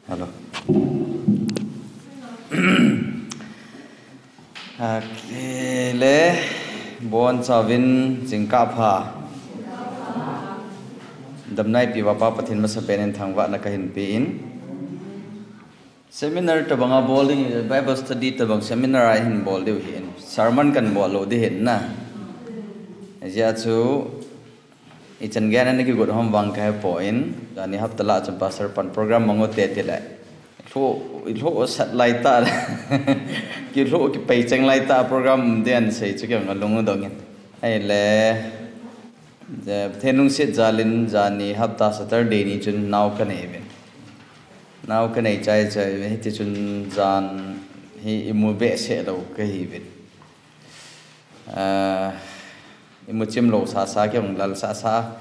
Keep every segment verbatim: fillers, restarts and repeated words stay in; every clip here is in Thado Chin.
Hello. Akile, bonchauvin jingkah pha. Damnaipi Vapa Pathen masapen in thangvahna kahin pe in. Seminar tobanga bol ding, Bible study tobang seminar a hin bol diu hin. Sermon kan bol lou ding hin na. Ajeh chu, ichan geiya ana kigot ham vang kahepoi, jani hapta lah chun Pastor pan program mang ute tile. Lho, lho sat laitah. Kilho kipai cheng laitah program den sei chu kei ngalung dong in. Ahile, Pathen lungset jal in jani hapta Saturday ni chun nao kanei uvin. Nao kanei chai chai uvin, hiti chun jan hi imu behseh lou kahi uvin. Ah, imu chim lou sasa kei hung lal sasa,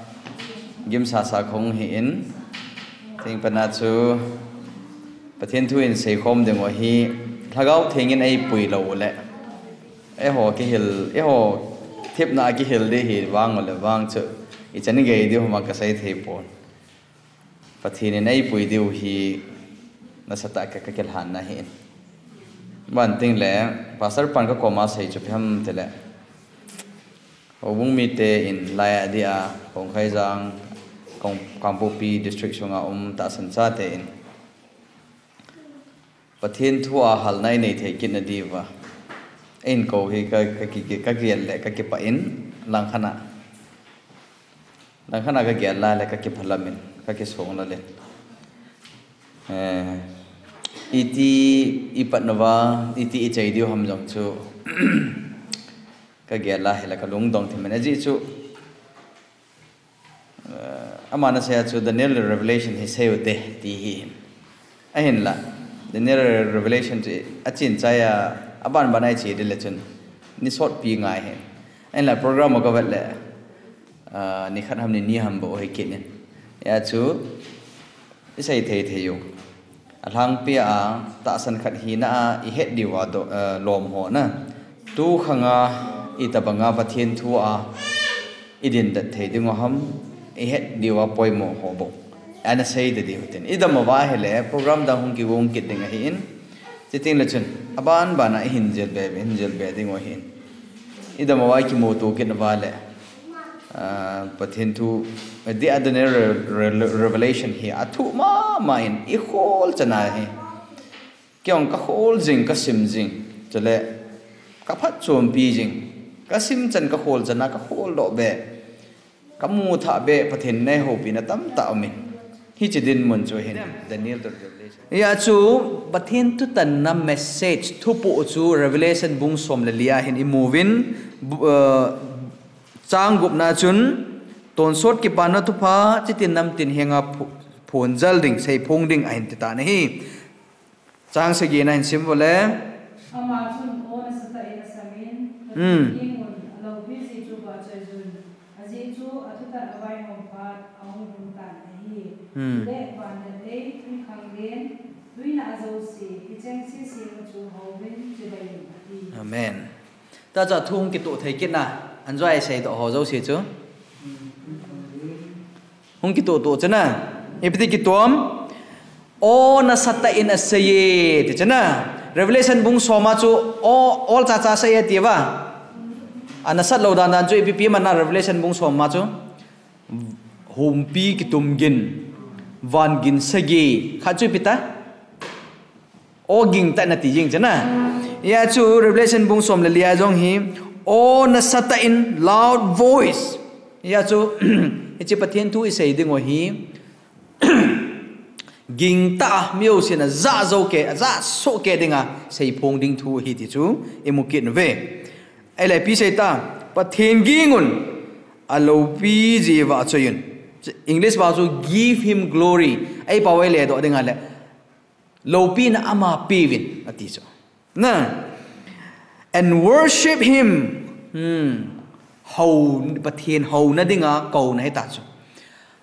gim sasa kong hi in. Thingpana chu Pathen thu in seikhom ding u hi, Lhagao Theng in eipui lou le. Eiho kihil, eiho thepna kihil ding hi vang u le vang chu. Ichan gei ding homa kasei thei pon. Pathen in eipui diu hi nasatah a ka, kakilhanna hi in. Banting le, Pastor pan kakoma sei chu ipi ham tile. Houbung mite in laiya dia, Kongkhaijang, Kong, Kangpokpi District sunga um tahsan chate in. Pathen thu a halna inei thei kit na diuva. Eihin kou hi ka, ka, ka, ka, kagel le, kakipah in, langkhat a. Langkhat a kagel lai le kakiphalam in, kakisong lal in. Eh, iti ipat nauva, iti ichai diu ham jong chu. Kagel lai le kalungdong thim in ajeh chu. Eh, ama nasei a chu Daniel le Revelation hi sei ute ti hi. Ahinla, Daniel le Revelation chu achin chai a, aban ban a iche ding le chun. Ni sotpi ngai hi. Ahinla program a kavet le. Ah, nikhat ham ni ni ham bou hi kit in. Hia chu, isei thei thei u. Alhangpi a, tahsan khat hina a, ihet diu a do, ah, lom ho na. Tukhang a, itobang a Pathen thu a, idin det thei ding u ham, ihet diu a poimo ho bou. Ana sei de diu tin. Idam uva hile, program dang hung kigong kit ding ahi in. Chuteng le chun, aban ban a ihin jil be, ihin jil be ding u ahi in. Idam uva ikimuto kit uva le. Ah, Pathen thu, the Daniel re, re, Revelation hi athu mama in ikhol chan ahi. Kei jong kakhol jing, kasim jing. Chule, kaphatchompi jing. Kasim chan kakhol chan a kakhol doh be. Kamu thah be Pathen in eihoupina tamtah um in. Hiche dinmun chu hin Daniel to Revelation. Hia chu Pathen thutanna message thupoh chu Revelation bung som le li a hin imu uvin, bu-, eh, chang gupna chun tonsot kipana thupha, chutin namtin henga pho-, phongjal ding, seiphong ding ahin ti tan ahi. Chang sagi na hin sim uvo le. Ama chun, O nasatah in asam in, Hmm. Pathen gingun, aloupi jeh chu vahchoi jun, ajeh chu athutan avaihom phat ahung lhung tan ahi. Hmm. Chule van le lei, twikhang len, tuina a jouse, hicheng sese ma chu houvin chibai un ati. Amen. Tachu thu hung kitoh thei kit na, anjoi seidoh ho jouse chu. Hung kitoh toh chu na. Ipi ti kitom. O nasatah in asei e, ti chu na. Revelation bung som a chu, o, ol chacha asei e ati uva. Anasat lou dan dan chu ipi ipi man na Revelation bung som a chu. Humpi kitum gin. Van gin sagi. Khat chu ipi ta. O gingtah in ati jing chu na. Hia chu Revelation bung som le li a jong hi, O nasatah in loud voice. Hia chu, hiche Pathen thu isei ding u hi, gingtah a mi jousen ajah jou kei, ajah soh kei dinga, seiphong ding thu ahi ti chu, imu kit uve. Ahile ipi sei ta, Pathen gingun, aloupi jeh vahchoi un. English pao chu give him glory. Eipao a iledoh ding ahile, loupina ama peuvin, ati chu. Na. And worship him. Hmm. Hou, Pathen houna dinga kouna hita chu.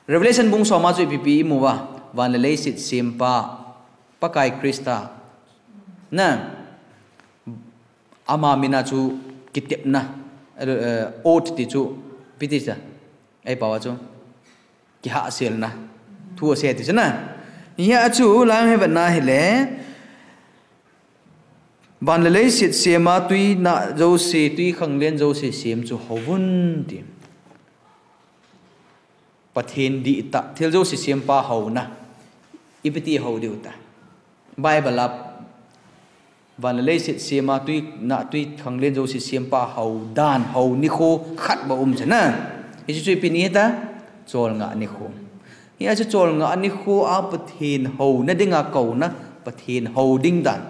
Revelation bung som a chu ipi ipi imu uva. Van le leiset sempa. Pakai Christa. Na. Ama min a chu kitepna. Eh, oath ti chu. Ipi ti chu. Eipao a chu. Kihahselna. Thu asei ti chu na. Hia chu, lai hung he vetna hile, van le leiset sem a tui na jouse, tui khanglen jouse sem chu houvun ti. Pathen dihtah, thil jouse sempa houna. Ipi ti hou diu ta. Bible a van le leiset sem a tui na, tui khanglen jouse sempa hou dan, hou nikho khat bou um chu na. Hichu chu ipi ni ta, cholngah nikho. Hia chu cholngah nikho a Pathen houna dinga kouna, Pathen hou ding dan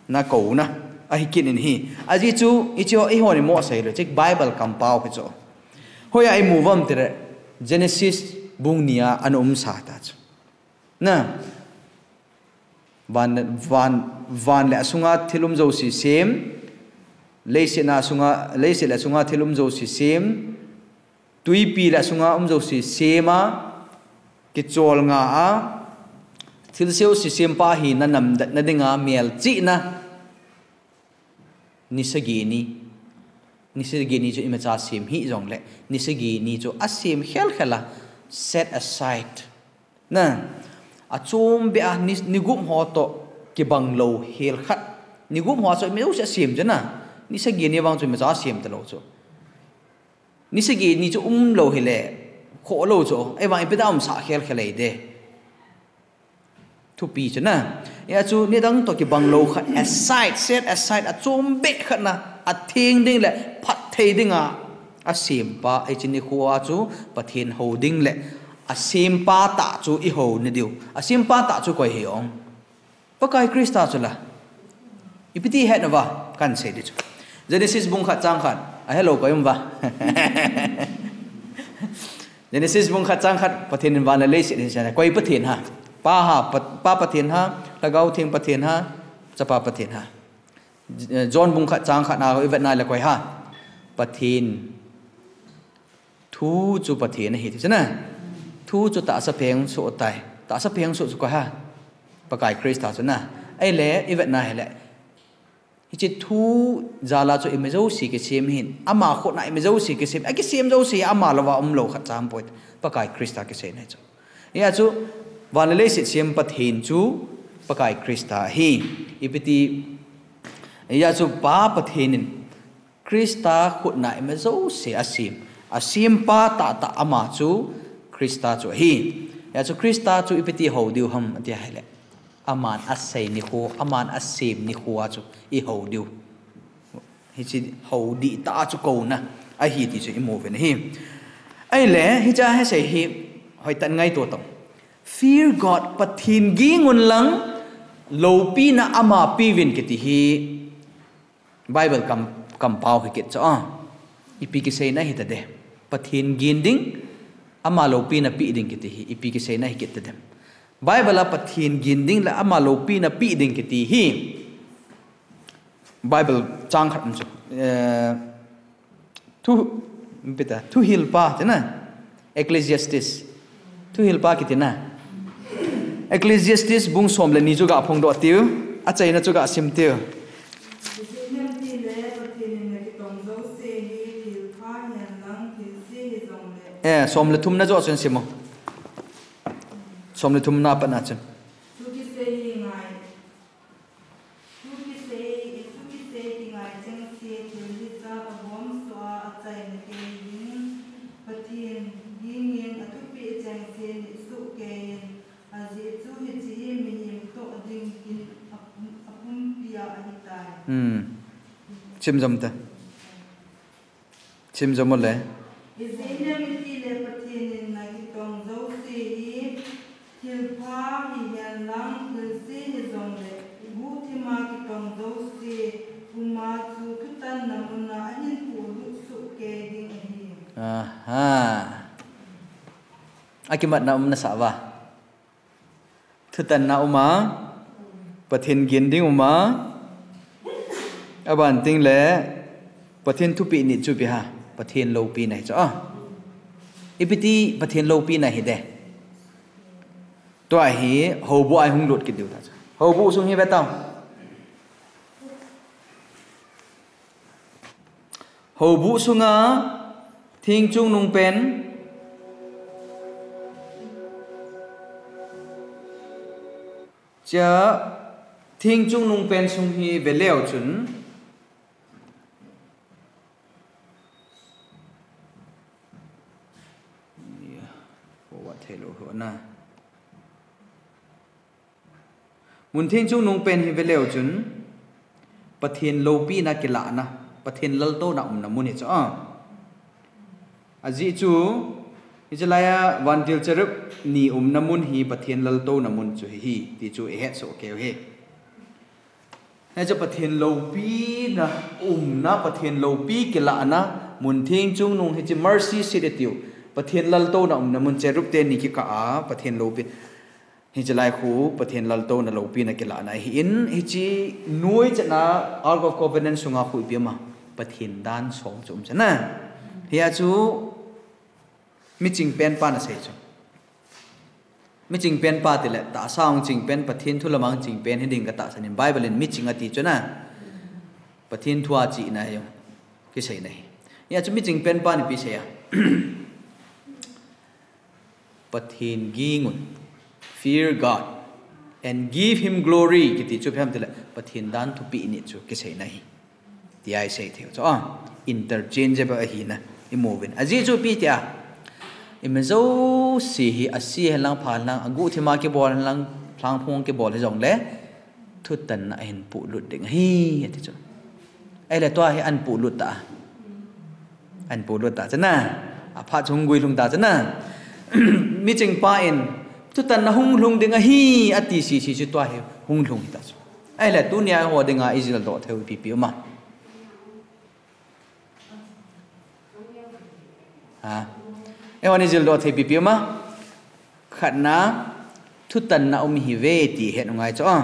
na kouna ahi kit in ahi. Ajeh chu, hichu eiho ni mo sei lou, chik Bible kampao hi chu. Hoiya imu uvam tile, Genesis bung ni a ana umsa ta chu. Na, van, van, van le asunga thil um jouse sem, leiset na sunga, leiset le asunga thil um jouse sem, tuipi le asunga um jouse sem a, kicholngah a, thil jouse sempa hina namdatna dinga melchihna, ni sagi ni, ni sagi ni chu imacha sem hih jongle, ni sagi ni chu asem khelkhel a, set aside. Na, achom beh a ni, ni gup ho toh kibang lou hel khat. Ni gup ho chu imajouse asem chu na, ni sagi ni vang chu imacha sem talou chu. Ni sagi ni chu umlou hile, kholou chu, ahivang ipi dia umsah khelkhel ahi de. Thupi chu na. Hia chu nidang toh kibang lou khat, aside, set aside, achom beh khat na, atheng ding le phatthei dinga asempa, hiche nikho a chu Pathen hou ding le asempa tah chu ihou na diu. Asempa tah chu koi hi ong. Pakai Christa chu la. Ipi ti hetna uva, kahin sei di chu. Genesis bung khat chang khat. Ahelou koi um uva. Genesis bung khat chang khat, Pathen in van le leiset ahin sem. Koi Pathen ham? Pa ham, Pa, Pa Pathen ham, Lhagao Theng Pathen ham, Chapa Pathen ham? John bung khat chang khat na ivet na le koi ham? Pathen. Thu chu Pathen ahi ti chu na. Thu chu tahsa pheng soh tai. Tahsa pheng soh chu koi ham? Pakai Christa chu na. Ahile, ivet na hile, hiche thu jal a chu imajouse kisem ahin, ama khut na imajouse kisem, akisem jouse ama louva umlou khat cha um poi, Pakai Christa kisei na chu. Hia chu, van le leiset sem Pathen chu Pakai Christa ahi. Ipi ti, hia chu Pa Pathen in Christa khut na imajouse asem, asempa tahtah ama chu Christa chu ahi. Hia chu Christa chu ipi ti hou diu ham ati hile, aman asei nikho, aman asem nikho a chu ihou diu. Hiche hou dihtah a chu kouna ahi ti chu imu uvin ahi. Ahile, hiche a hesei hi hoitah in ngaito tau. Fear God, Pathen ging un lang, loupina ama peuvin kiti hi Bible kam, kampao hi kit chu a. Ipi kiseina hita de. Pathen ging ding, ama loupina pe ding kiti hi, ipi kiseina hi kit ta de. Bible a Pathen ging ding le ama loupina pe ding kiti hi Bible chang khat um chu. Eh, thu, ipi ta, Thuhilpa, tina. Ecclesiastes. Thuhilpa kiti na. Ecclesiastes bung som le ni chu ga phongdoh tiu. Achaina chu ga sim tiu. Ijeh inem itile Pathen in nakitong jouse hi thilpha hihen lang thilse hijongle. Eh, som le thum na joh chun sim o. Som le thum na pat na chun. Thu kisei hi ngai. Thu kisei, thu kisei kingai chengse thil hijat a bom soh a achaina kei ding. Pathen ging in athupeh chengse nit soh kei in. Ajeh chu hiche hi mihem toh ding kin apum, apumpi a ahitai. Hmm. Sim jom ta. Sim jom u le. Ijeh inem itile Pathen in nakitong jouse hi thilpha hihen lang thilse hijongle, guhthim a kitong jouse puma chu thutanna mun a ahin puilut soh kei ding ahi. Aha. Akimatna um nasah uva. Thutanna um a, Pathen ging ding um a, aban teng le, Pathen thupeh nit chu ipi ham, Pathen loupina hi chu a. Ipi ti Pathen loupina hi de. Tua hi, houbuh a ihung lut kit diu ta chu. Houbuh sung hi ve tau. Houbuh sunga thing chungnung pen, Tia thing chungnung pen sung hi veleu chun. Forward thei lou ho na. Mun thing chungnung pen hi veleu chun Pathen loupina kilahna, Pathen laltouna umna mun hi chu a. Ajeh chu, hiche laiya vantil cherub ni umna mun hi Pathen laltouna mun chu hi hi, ti chu ihet soh keu hi. Hiche Pathen loupina umna, Pathen loupi kilahna, mun thing chungnung hiche mercy seat itiu, Pathen laltouna umna mun cherub teni kikah a, Pathen loupi. Hiche lai khu Pathen laltouna loupina kilahna ahin, hiche noi chetna Ark of Covenant sunga khu ipi um a, Pathen dan som chu um chu na. Hia chu miching pen pan asei chu. Miching pen pa tile, tahsa hung ching pen, Pathen thu lamang ching pen, hiding katahsan in Bible in miching ati chu na. Pathen thu a chihna hi, kiseina hi. Hia chu miching pen pan ipi sei a. Pathen gingun, fear God, and give him glory, kiti chu ipi ham tile, Pathen dan thupeh ni chu kiseina hi. Tia isei thei chu a, interchangeable ahina, imu uvin. Ajeh chu ipi tia, ima jouse hi, ase hen lang, pha hen lang, aguhthima kibol hen lang, lhangphong kibol hijongle, thutanna ahin polut ding ahi, ati chu. Ahile tua hi ahin polut ta. Ahin polut ta chu na. Aphat chu hung guilhung ta chu na. Miching pa in, thutanna hung lhung ding ahi, ati sese chu tua hi hung lhung hita chu. Ahile tunia eiho dinga ijildoh thei u ipi ipi um a. Ha. Eihon ijildoh thei ipi ipi um a. Khatna, thutanna um ihiuve ti het u ngai chu a.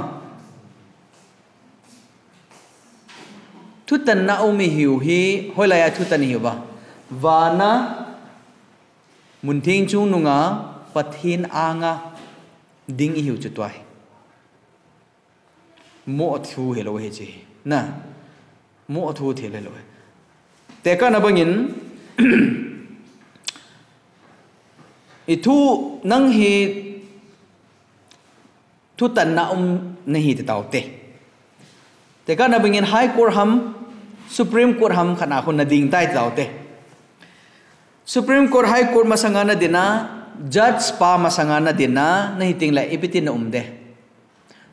Thutanna um ihiu hi, hoilaiya thutan ihiu va. Vana, mun thing chungnunga, Pathen anga, ding ihiu chu tua hi. Mo thu hilou hiche hi. Na. Mo thu thil hilou hi. Tekahna bangin, ithu nang hi thutanna um nahi ti taute. Tekahna bangin High Court ham, Supreme Court ham khatna khu nading tai ti taute. Supreme Court, High Court masanga nadinna, Judge pa masanga nadinna, nahi tengle ipi tin na um de.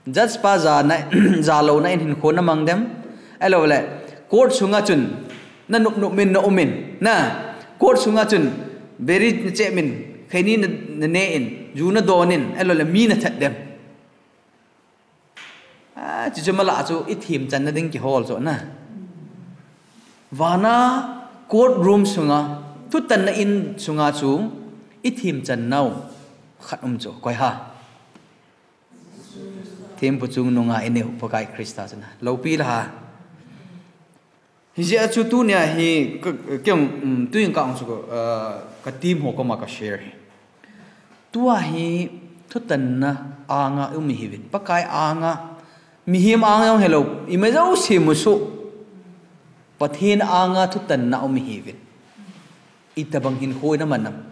Judge pa jana, jalouna in hinkho namang dem. Ahilouleh, court sunga chun, nanop nop in na um in, na, court sunga chun, biri nachep in, khaini na, nane in, ju nadon in, ahilouleh, mi nathat dem. A, chuchu mala chu ithemchanna ding kihol chu na. Vana court room sunga, thutanna in sunga chu ithemchan nau khat um chu, koi ham. Thempu chungnunga ineiyu Pakai Christa chu na. Loupi la ha. Hijeh a chu tunia hi, ka, ka, um, tuin ka ong chu, uh, ka team ho koma ka share hi. Tua hi thutanna anga um ihiuvin. Pakai anga, mihem anga jong hilou, ima jouse musu. Pathen anga thutanna um ihiuvin. Itobang hinkho naman am.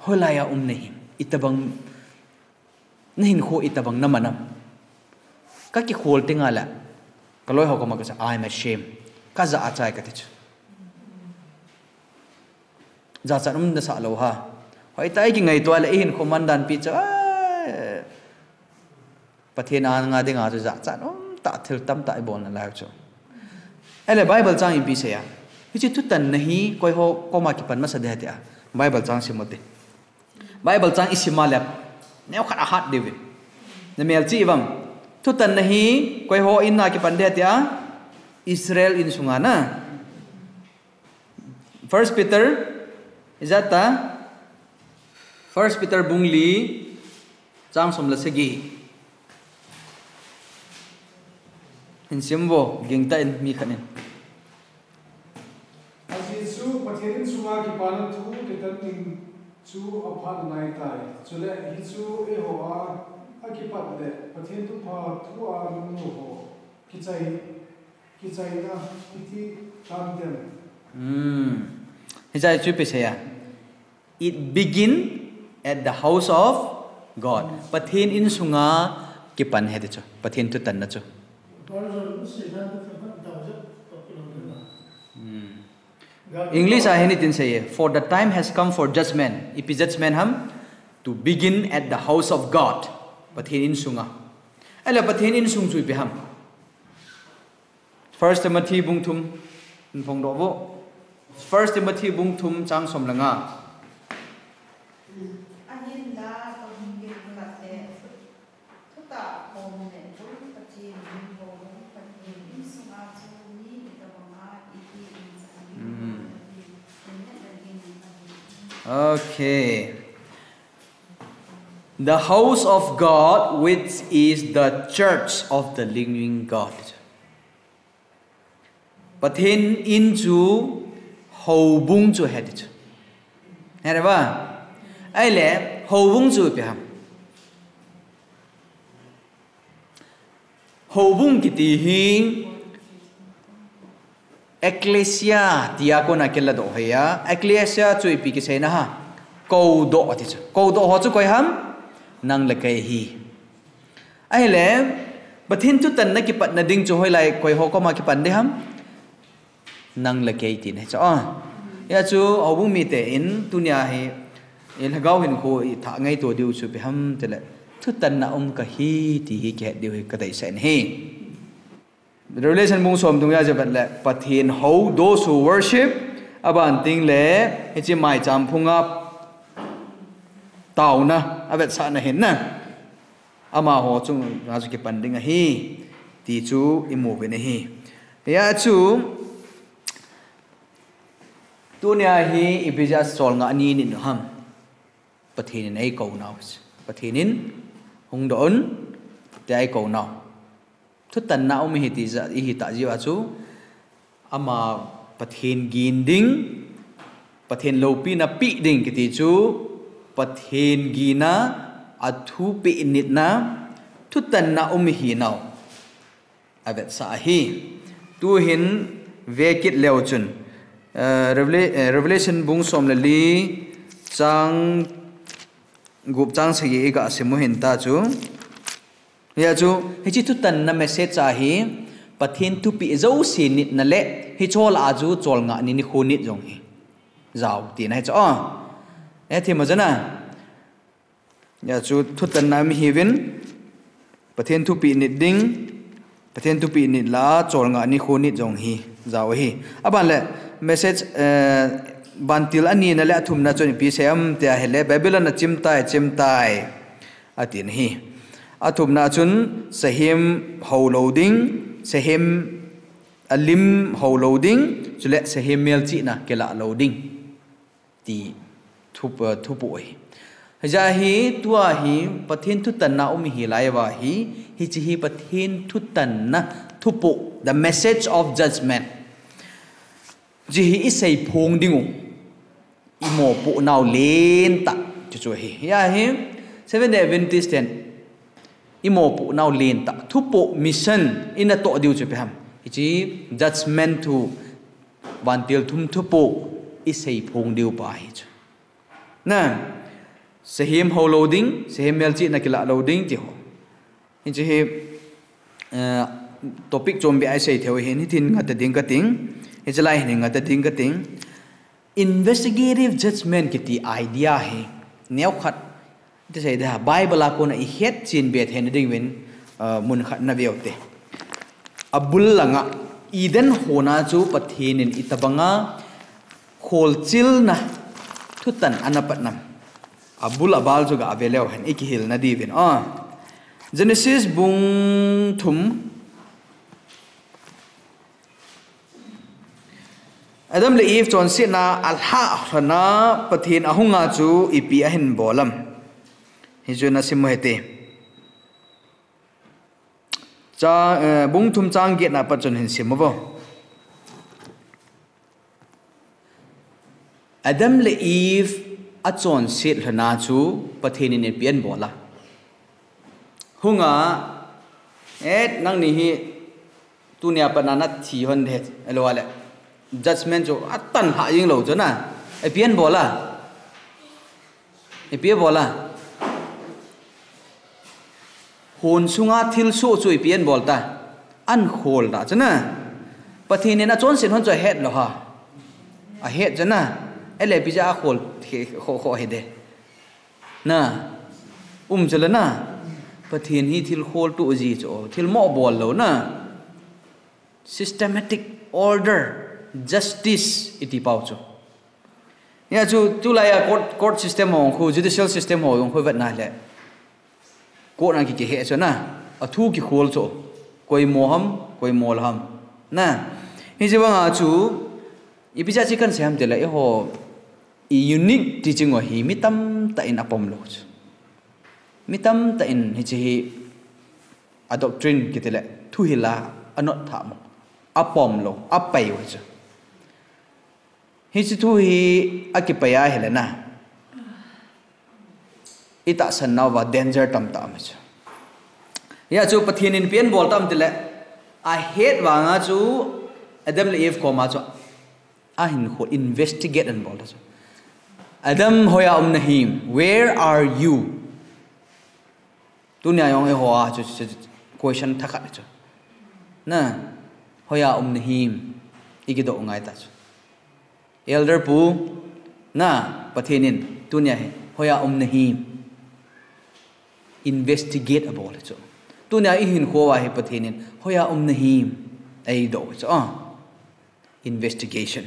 Hoilaiya um nahim. Itobang nahinkho itobang naman am. Ka kikhol tengle, ka loi ho koma ka sa, "I'm ashamed." Ka jachat chai kati chu. Jachat um nasah lou ham. Hoitah a ikingaito le ihinkho mandan pi chu, ai, Pathen anga dinga chu jachat umtah thil tamtah ibol nalai chu. Ahile Bible chang in ipi asei a. Hiche thutanna hi koi ho koma kipan masa ding ham tia. Bible chang sim u hite. Bible chang isim a le, neokhat ahat diu ve. Na melchih uvem. Thutanna hi, koi ho in a kipan ding ham tia, Israel insunga na. First Peter, ijat ta, First Peter bung li, chang som le sagi. Hin sim vo, gingtah in mi khat in. Ajeh chu Pathen insunga kipana thu kitan ding chu apha nalai tai. Chule hichu eiho a, akipat le Pathen thupha thu a lunglut ho kichai, kichaina iti tan dem. Hmm. Hiche chu ipi asei a. It begin at the house of God. Pathen insunga kipan ahi ti chu, Pathen thutanna chu. English a hin hitin asei e, "For the time has come for judgment." Ipi judgment ham? "To begin at the house of God." Pathen insunga. Ahile Pathen insung chu ipi ham? First Timothy bung thum, in phong doh vo. First Timothy bung thum chang som le nga. Ahinla, kahung gel ulat le, thutah hom le bul Pathen min ho, Pathen insunga chu mi itobanga ihi in chan ding, mm, in het na ding ahi. Okay. The house of God, which is the church of the living God. Pathen in chu houbung chu ahi ti chu. He re ba? Ahile, houbung chu ipi ham? Houbung kiti hi ecclesia tia kona kiladoh ahi a. Ecclesia chu ipi kiseina ham? Koudoh ati chu. Koudoh ho chu koi ham? Nang le kei ahi. Ahile, Pathen thutanna kipatna ding chu hoilai koi ho koma kipan ding ham? Nang le kei tina ahi chu. Ah. Hia chu houbung mite in tunia hi, i lhagao hinkho i thah ngaito diu chu ipi ham tile, thutanna um kahi ti hi kihet diu hi kadeisah in ahi. Revelation bung som dunga chu vet le, Pathen hou, those who worship, aban teng le, hiche maicham phunga taona, avetsahna hin na. Amaho chunga chu kipan ding ahi, ti chu imu uvin ahi. Hia chu, tunia hi ipi jeh a cholngah ni nit u ham? Pathen in eikou nau. Pathen in hung doh un, tia eikou nau. Thutanna um ahi ti jeh, ihi tah jeh a chu, ama Pathen gin ding, Pathen loupina pe ding kiti chu, Pathen gina, athupeh nitna, thutanna um ahi nau. Avetsah ahi. Tuhin vekit leu chun, eh, Revela-, eh, Revelation bung som le li chang gup chang sagi iga sim u hinte chu. Hia chu, hiche thutanna message a hi, Pathen thupeh jouse nitna le, hiche lah a chu cholngah ni nikho nit jong hi. Jao, tina ahi chu. Ah. Eh, thim mo jana. Hia chu thutanna um ahiuvin, Pathen thupeh nit ding, Pathen thupeh nit lah a cholngah nikho nit jong hi, jao ahi. Aban le, message, eh, vantil anina le athumna chun ipi asei em tia ahile, Babylon achim tai, chim tai, atin ahi. Athumna chun, sahem hou lou ding, sahem alim hou lou ding, chule sahem melchihna kilah lou ding. Ti thup-, eh, thupoh ahi. Hijeh a hi, tua hi Pathen thutanna um ahi lai uva hi, hiche hi Pathen thutanna thupoh, the message of judgment. Hiche hi isei phong ding u, imopoh nau lentah, chuchu ahi. Hia hi, Seventh Day Adventist ten, imopoh nau lentah, thupoh mission, ina toh diu chu ipi ham. Hiche judgment thu, vantil thum thupoh, isei phong diu pa ahi chu. Na, sahem hou lou ding, sahem melchihna kilah lou ding ti ho. Hiche hi, eh, topic chom beh a isei thei u ahin, hitin ngah ta ding kating, hiche lai hin ngah ta ding kating. Investigative judgment kiti idea hi, neokhat, ti sei da, Bible a kona ihet chen be theina ding uvin, ah, mun khat na veu te. Abul langa, Eden hon a chu Pathen in itobanga kholchilna thutan ana pat nam. Abul abal chu ga ve leu hen, ikihilna diuvin. Ah, Genesis bung thum, Adam le Eve chonsetna alhah lhona Pathen ahunga chu ipi ahin bol am. Hichu na sim u hite. Cha, eh, bung thum chang get na pat chun hin sim uvo. Adam le Eve achonset lhona chu Pathen in ipi ahin bol a. Hunga, eh, nangni hi tunia pat na nathi hon de, ahilou le. Judgment chu atan lhah jing lou chu na. Ipi ahin bol a. Ipi abol a. Hon sunga thil soh chu ipi abol ta. Ahin khol ta chu na. Pathen in achonset hon chu ahet lou ham. Ahet chu na. Ahile ipi jeh a akhol kho, kho, kho hidem. Na. Um chu le na. Pathen hi thil kholtoh ji chu. Thil mo bol lou na. Systematic order, justice, iti pau chu. Hia chu, tulai a court, court system ho khu, judicial system ho khu vet na le. Court a ki, kihe chu na. Athu kikhol chu. Koi mo ham, koi mo lou ham. Na. Hiche vang a chu, ipi jeh a chu kasei ham tile, eiho, i unique teaching ho hi mi tamtah in apom lou chu. Mi tamtah in hiche hi a doctrine kiti le thuhil a anot tha mo. Apom lou, apai u chu. Hiche thu hi akipai a hile na. I tahsan nauva danger tamtah um chu. Hia chu Pathen in ipi abol tam tile. Ahet vang a chu Adam le Eve koma chu. Ahin kho investigate ahin bol ta chu. Adam, hoiya um nahim? Where are you? Tunia jong eiho a chu, chu, chu question thakhat chu. Na, hoiya um nahim? I kidoh ngai ta chu. Elder pu, na, Pathen in, tunia hi, hoiya um nahim? Investigate abol chu. Tunia ihin kho uva hi Pathen in, hoiya um nahim? Eidoh chu. Ah. Investigation.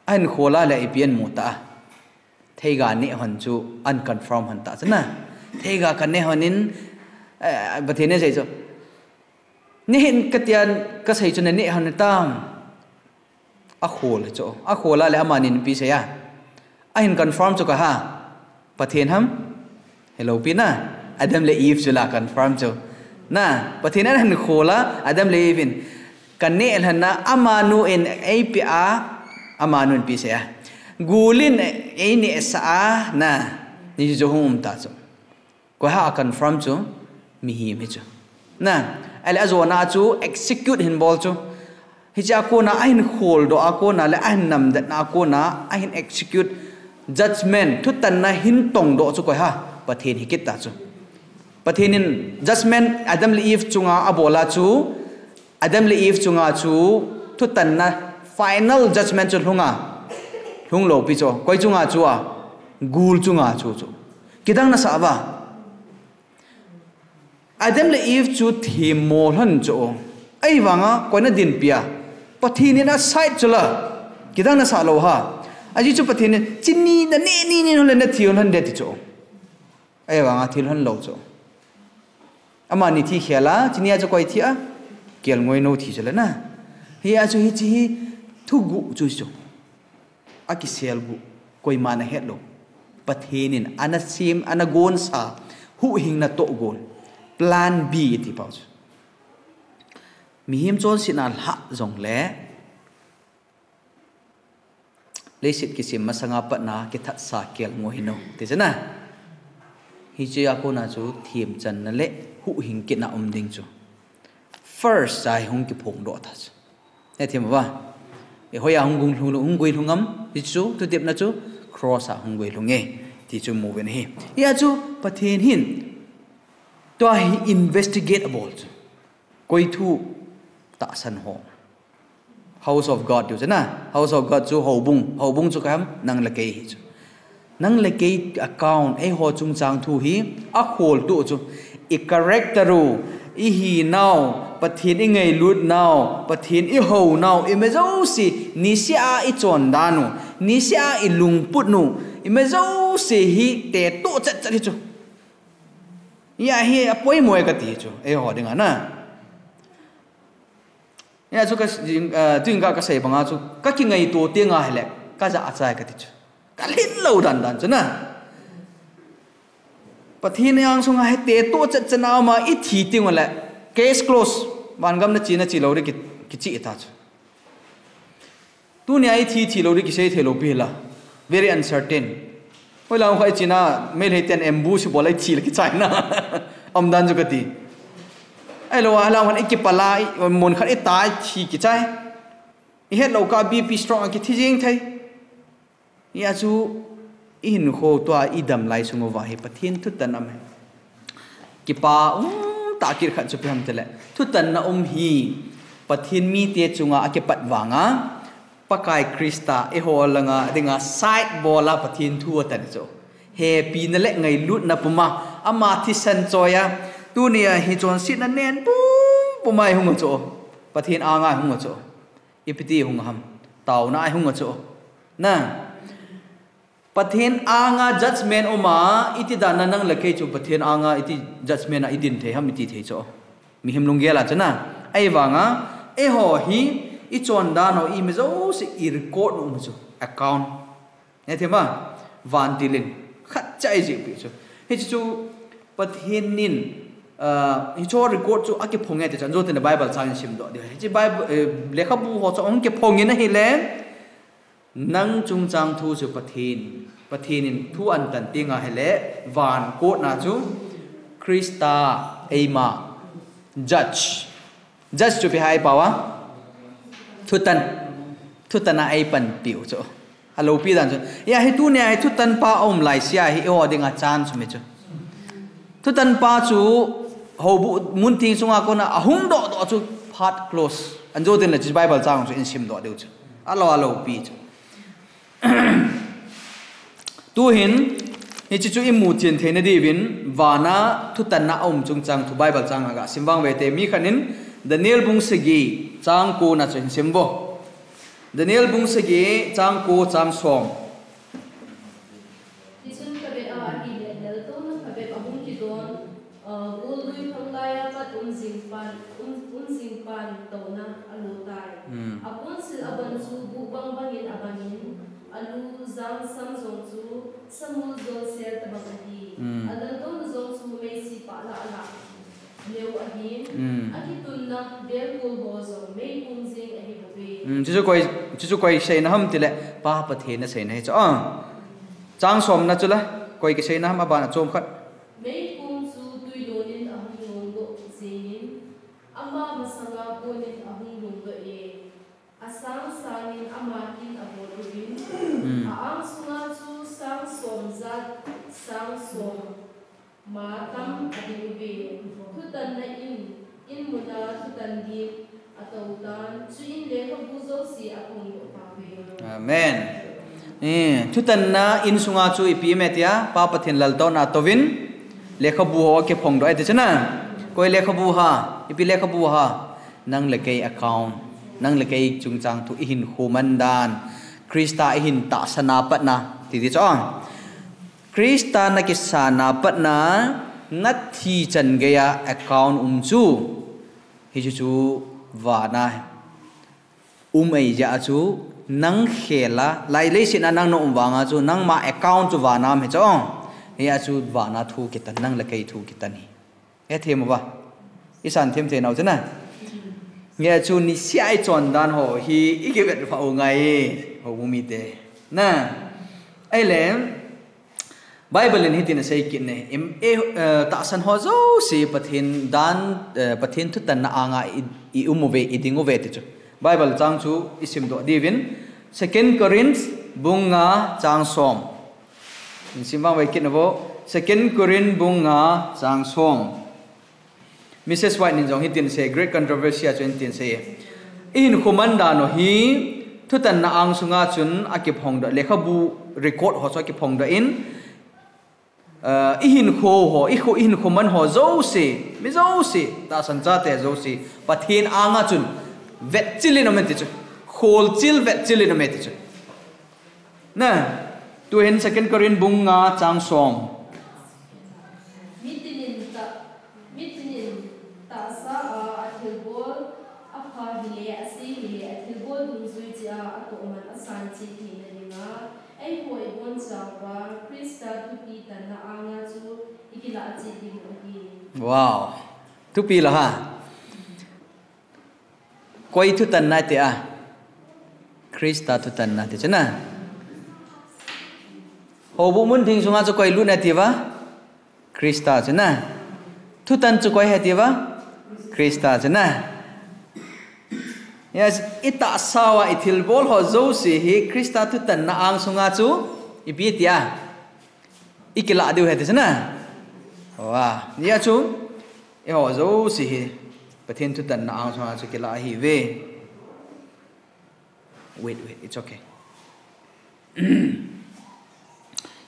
Ahin khol a le ipi amu ta. Theiga neh hon chu ahin confirm hon ta chu na. Theiga kaneh hon in, eh, Pathen in asei chu. Neh hih in kati a kasei chu naneh hon tam. Akhol chu. Akhol a le amani in ipi asei a. Ahin confirm chu kaha. Pathen ham? Hello, pi na. Adam le Eve chu la confirm chu. Na, Pathen in ahin khol a, Adam le Eve in. Kaneh lhon a, amanu in eipeh a, amanu in ipi asei a. Gul in eineh sah a, na. Ni chu hung um ta chu. Koiha a confirm chu, mihem hi chu. Na, ahile ajona chu execute hin bol chu. Hiche a kona ahin kholdoh a kona le ahin namdetna a kona ahin execute judgment, thutanna hin tongdoh chu koiha? Pathen hi kit ta chu. Pathen in judgment Adam le Eve chunga abol a chu, Adam le Eve chunga chu thutanna final judgment chu lhunga, lhung lou pi chu. Koi chunga chu a, gul chunga chu chu. Kidang nasah uva. Adam le Eve chu themmo lhon chu. Ahivanga koi na dinpi a? Pathen in aside chu la. Kidang nasah lou ha. Ajeh chu Pathen in, chuni naneh ni ni lhon le nathi lhon de ti chu. Ahivanga thi lhon lou chu. Amani thi khel a, chuni a chu koi thi a? Kelngoi nou thi chu le na. Hia chu hiche hi thuguh chu chu. Akisel guh, koiman ahet lou. Pathen in ana sem, ana gonsa, huhhingna toh gon. Plan B iti pau chu. Mihem chonsetna lhah jongle, leiset kisem masanga patna kithatsa kelngoi nou. Ti chu na. Hiche a kona chu themchanna le huhhing kitna um ding chu. First a hi hung kiphongdoh ta chu. Hethem uva. Eiho hoiya hung gung lhung, hung gui lhung am? Hichu, thutepna chu, cross a hung gui lhung e. Ti chu mu uvin ahi. Hia chu, Pathen hin. Tua hi investigate abol chu. Koi thu tahsan ho. House of God tiu chu na. House of God chu houbung. Houbung chu koi ham? Nang le kei hi chu. Nang le kei account, eiho chungchang thu hi, akholtoh chu, i character u, i hinau, Pathen i ngailut nau, Pathen i hounau, ima jouse, niseh a i chondan u, niseh a i lungput u, ima jouse hi tetoh chetchet hi chu. Hia hi apoimo e kati chu, eiho dinga na. Hia chu ka, ah, tuin ka, kasei banga chu, kakingaito tenga hile, kajah achai kati chu. Kalhin lou dandan chu na. Pathen angsunga hi tetoh chetchet a um a i thi teng ule, case close. Vangam nache, nache lou ding ki, kiche ta chu. Tunia i thi, thi lou ding kisei thei lou pi hila. Very uncertain. Hoilang khat i china, Meitei ten ambush bol a i thi le kichai na. Umdan chu kati. Ahilou, ahilou khat i kipal a, i mun khat i ta, i thi kichai. I hetlou kah B P stroke a kithi jeng thei. Hia chu i hinkho tua i dam lai sung uva hi Pathen thutan um e. kipa um tah kit khat chu ipi ham tile, thutanna um hi Pathen mite chunga akipat vanga, Pakai Christa eiho langa dinga side bola Pathen thu atan chu. Hepina le ngailutna puma, ama thisan choiya, tunia hi chonsetna nen pum puma ihung chu. Pathen anga ihung chu. Ipiti ihung ham. Taona ihung chu. Na. Pathen anga judgment uma, iti dana nang le kei chu Pathen anga iti judgment a idin thei ham iti thei chu. Mihem lunggel a chu na. Ahivanga, eiho hi, ichondan ho ima jouse i record nom chu. Account. Nge thema, vantilin. Khat cha ijih pi chu. Hichu chu, Pathen in, ah, hichu record chu akiphong e ti chan jotin Bible chang in simdoh diu. Hichu Bible, eh, lekhabu ho chu ahung kiphong in ahile, nang chungchang thu chu Pathen, Pathen in thu atan tenga hile, van court na chu Christa eima judge. Judge chu ipi ham ipi a? Thutan. Thutan a eipanpiu chu. Alopi dan chu. Hia hi tunia hi thutan pa aum laisia hi eiho dinga chance um e chu. Thutan pa chu houbung mun theng sunga kona ahung doh doh chu phat close. Anjo tin le chu Bible chang chu in simdoh diu chu. Alo alopi chu. Tuhin, hichu chu imu chen theina diuvin, vana thutanna aum chungchang thu Bible chang aga sim vang ve te mi khat in Daniel bung sagi chang ko na chu hin sim vo. Daniel bung sagi chang ko chang som. Hichun kave a ahile, laltouna kave ahung kidon, Aa, gollui phanglai a pat umjing pan, um, umjing pan touna alo tai. Hmm. Aponsil abang chu buh bang bangin abangin, alu jangsam jong chu samul jolsel tabang ahi. Hmm. Alaltouna jong chu meisi pah lah lah leu ahin. Hmm. Akitunna belkul ho jong meipum jing ahi bouve. Hmm, chuchu koi, chuchu koi seina ham tile, Pa Pathen in aseina hi chu. Ah. Chang somna chu la, koi kiseina ham abana chom khat. Meipum chu tui lonin ahung longdoh jengin, ama masanga konin ahung longdoh e. Asang sangin ama kin abol uvin, hmm, a-ang sunga chu sang som jat, sang som ma tam ading uve. Thutanna in, in muna thutan din, Amen. Eh, thutanna in sunga chu ipi me tia, Pa Pathen laltouna touvin, lekhabu ho akiphongdoh e ti chu na. Koi lekhabu ham, ipi lekhabu ham, nang le kei account, nang le kei chungchang thu ihinkho man dan, Christa ihin tahsan a patna, ti ti chu. Christa nakisah a patna, ngathi chan geiya account um chu. Hichu chu vana um ahi jeh a chu nang khel a, lai leiset a nang na um vanga chu nangma account chu vana um hi chu. Hia chu vana thu kitan, nang le kei thu kitan hi. He them uva. Isan them thei nau chu na. Hia chu niseh a ichondan ho hi ikivet pha u ngai. Houbung mite. Na. Ahile, Bible in hitin asei kit ne, im, e, eh, tahsan ho jouse Pathen dan, eh, Pathen thutanna anga i, i um uve, i ding uve ti chu. Bible chang chu isimdoh diuvin, Second Corinth bung nga chang som. Isim vang ve kit nau vo, Second Corinth bung nga chang som. Missus White in jong hitin asei, Great Controversy a chu hitin asei. Ihinkho man dan u hi, thutanna ang sunga chun akiphongdoh, lekhabu record ho chu akiphongdoh in, ah, ihinkho ho, ikho, ihinkho man ho jouse, mi jouse, tahsan chate jouse, Pathen anga chun vetchil in um e ti chu, kholchil vetchil in um e ti chu. Na, tuhin Second Corinth bung nga chang som. Mitin in ta, mitin in tahsa a, athilbol apha hile, asei hile, athilbol dungjui cheh a, atoh man asan cheh theina dinga, eipoi bon chauva, Christa thupi tanna anga chu ikilah cheh ding u ahi. Wow. Thupi la ha. Koi thutanna ti a? Christa thutanna ti chu na. Houbung mun theng sunga chu koi lut na ti uva? Christa chu na. Thutan chu koi ahi ti uva? Christa chu na. Yes, itahsa uva ithilbol ho jouse hi Christa thutanna ang sunga chu ipi ti a? Ikilah diu ahi ti chu na. Wa, nia chu, eiho jouse hi, Pathen thutanna angsunga chu kila ahiuve. Wait, wait, it's okay.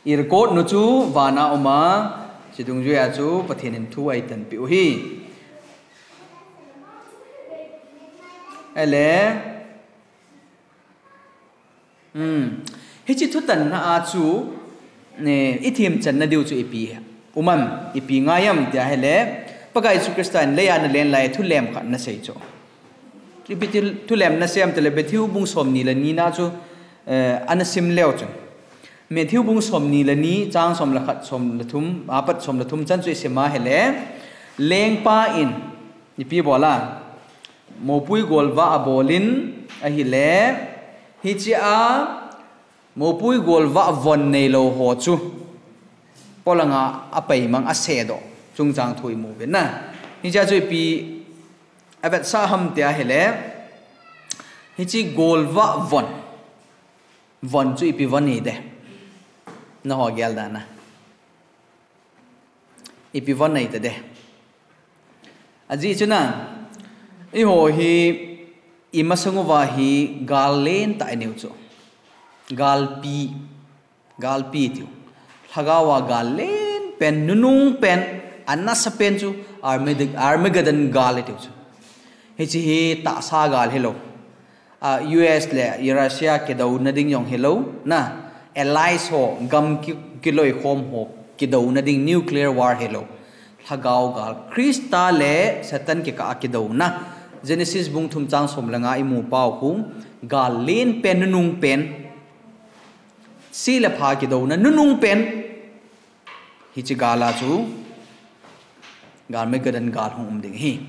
I record nu chu vana uma, chidungjuia chu Pathen in thu eitanpeh u ahi. Ele, Hmm. Hiche thutanna a chu, ne, i themchanna diu chu ipi umam, ipi ngai am tia ahile, Pakai Jesu Christa in leiya ana len lai thulem khat ana sei chu. Ipi thil, thulem ana sei am tile Matthew bung somni le ni na chu, eh, ana sim leu chun. Matthew bung somni le ni, chang som le khat, som le thum, apat som le thum chan chu i sim a ahile, lengpa in, ipi bol a, mopui golvah abol in ahile, hichea mopui golvah von neilou ho chu polanga apeimang asedoh chungchang thu imu uvin na. Hichea chu ipi avetsah ham tia ahile, hiche golvah von, von chu ipi von ahide, nangho gel dan a. Ipi von ahitade. Ajeh chu na, eiho hi, i masang uva hi gal lentah ineiu chu. Galpi, galpi tiu. Lhagao a gal len pen, nunung pen, anasa pen chu Armaged-, Armageddon gal itiu chu. Hiche hi tahsa gal hilou. Ah, U S le Russia kidouna ding jong hilou, na, allies ho, gam ki, kiloikhom ho, kidouna ding nuclear war hilou. Lhagao gal, Christa le Satan kikah a kidouna. Genesis bung thum chang som le nga imu pau khu, gal len pen, nunung pen. Se le pha kidouna, nunung pen. Hiche gal a chu, Armageddon gal hung um ding ahi.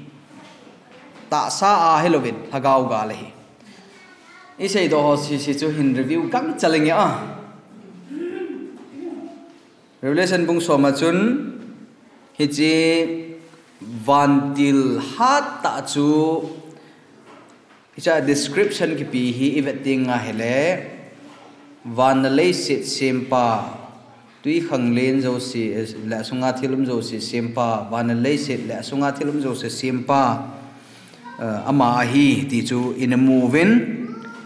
Tahsa a hilouvin, lhagao gal ahi. I seidoh ho sese chu hin review gangcha lenge a. Revelation bung som a chun, hiche vantil hattah chu, hiche description kipe hi i vet ding ahile, van le leiset sempa, twikhanglen jouse, le asunga thil um jouse sempa, van le leiset le asunga thil um jouse sempa, eh, ama ahi ti chu ina mu uvin,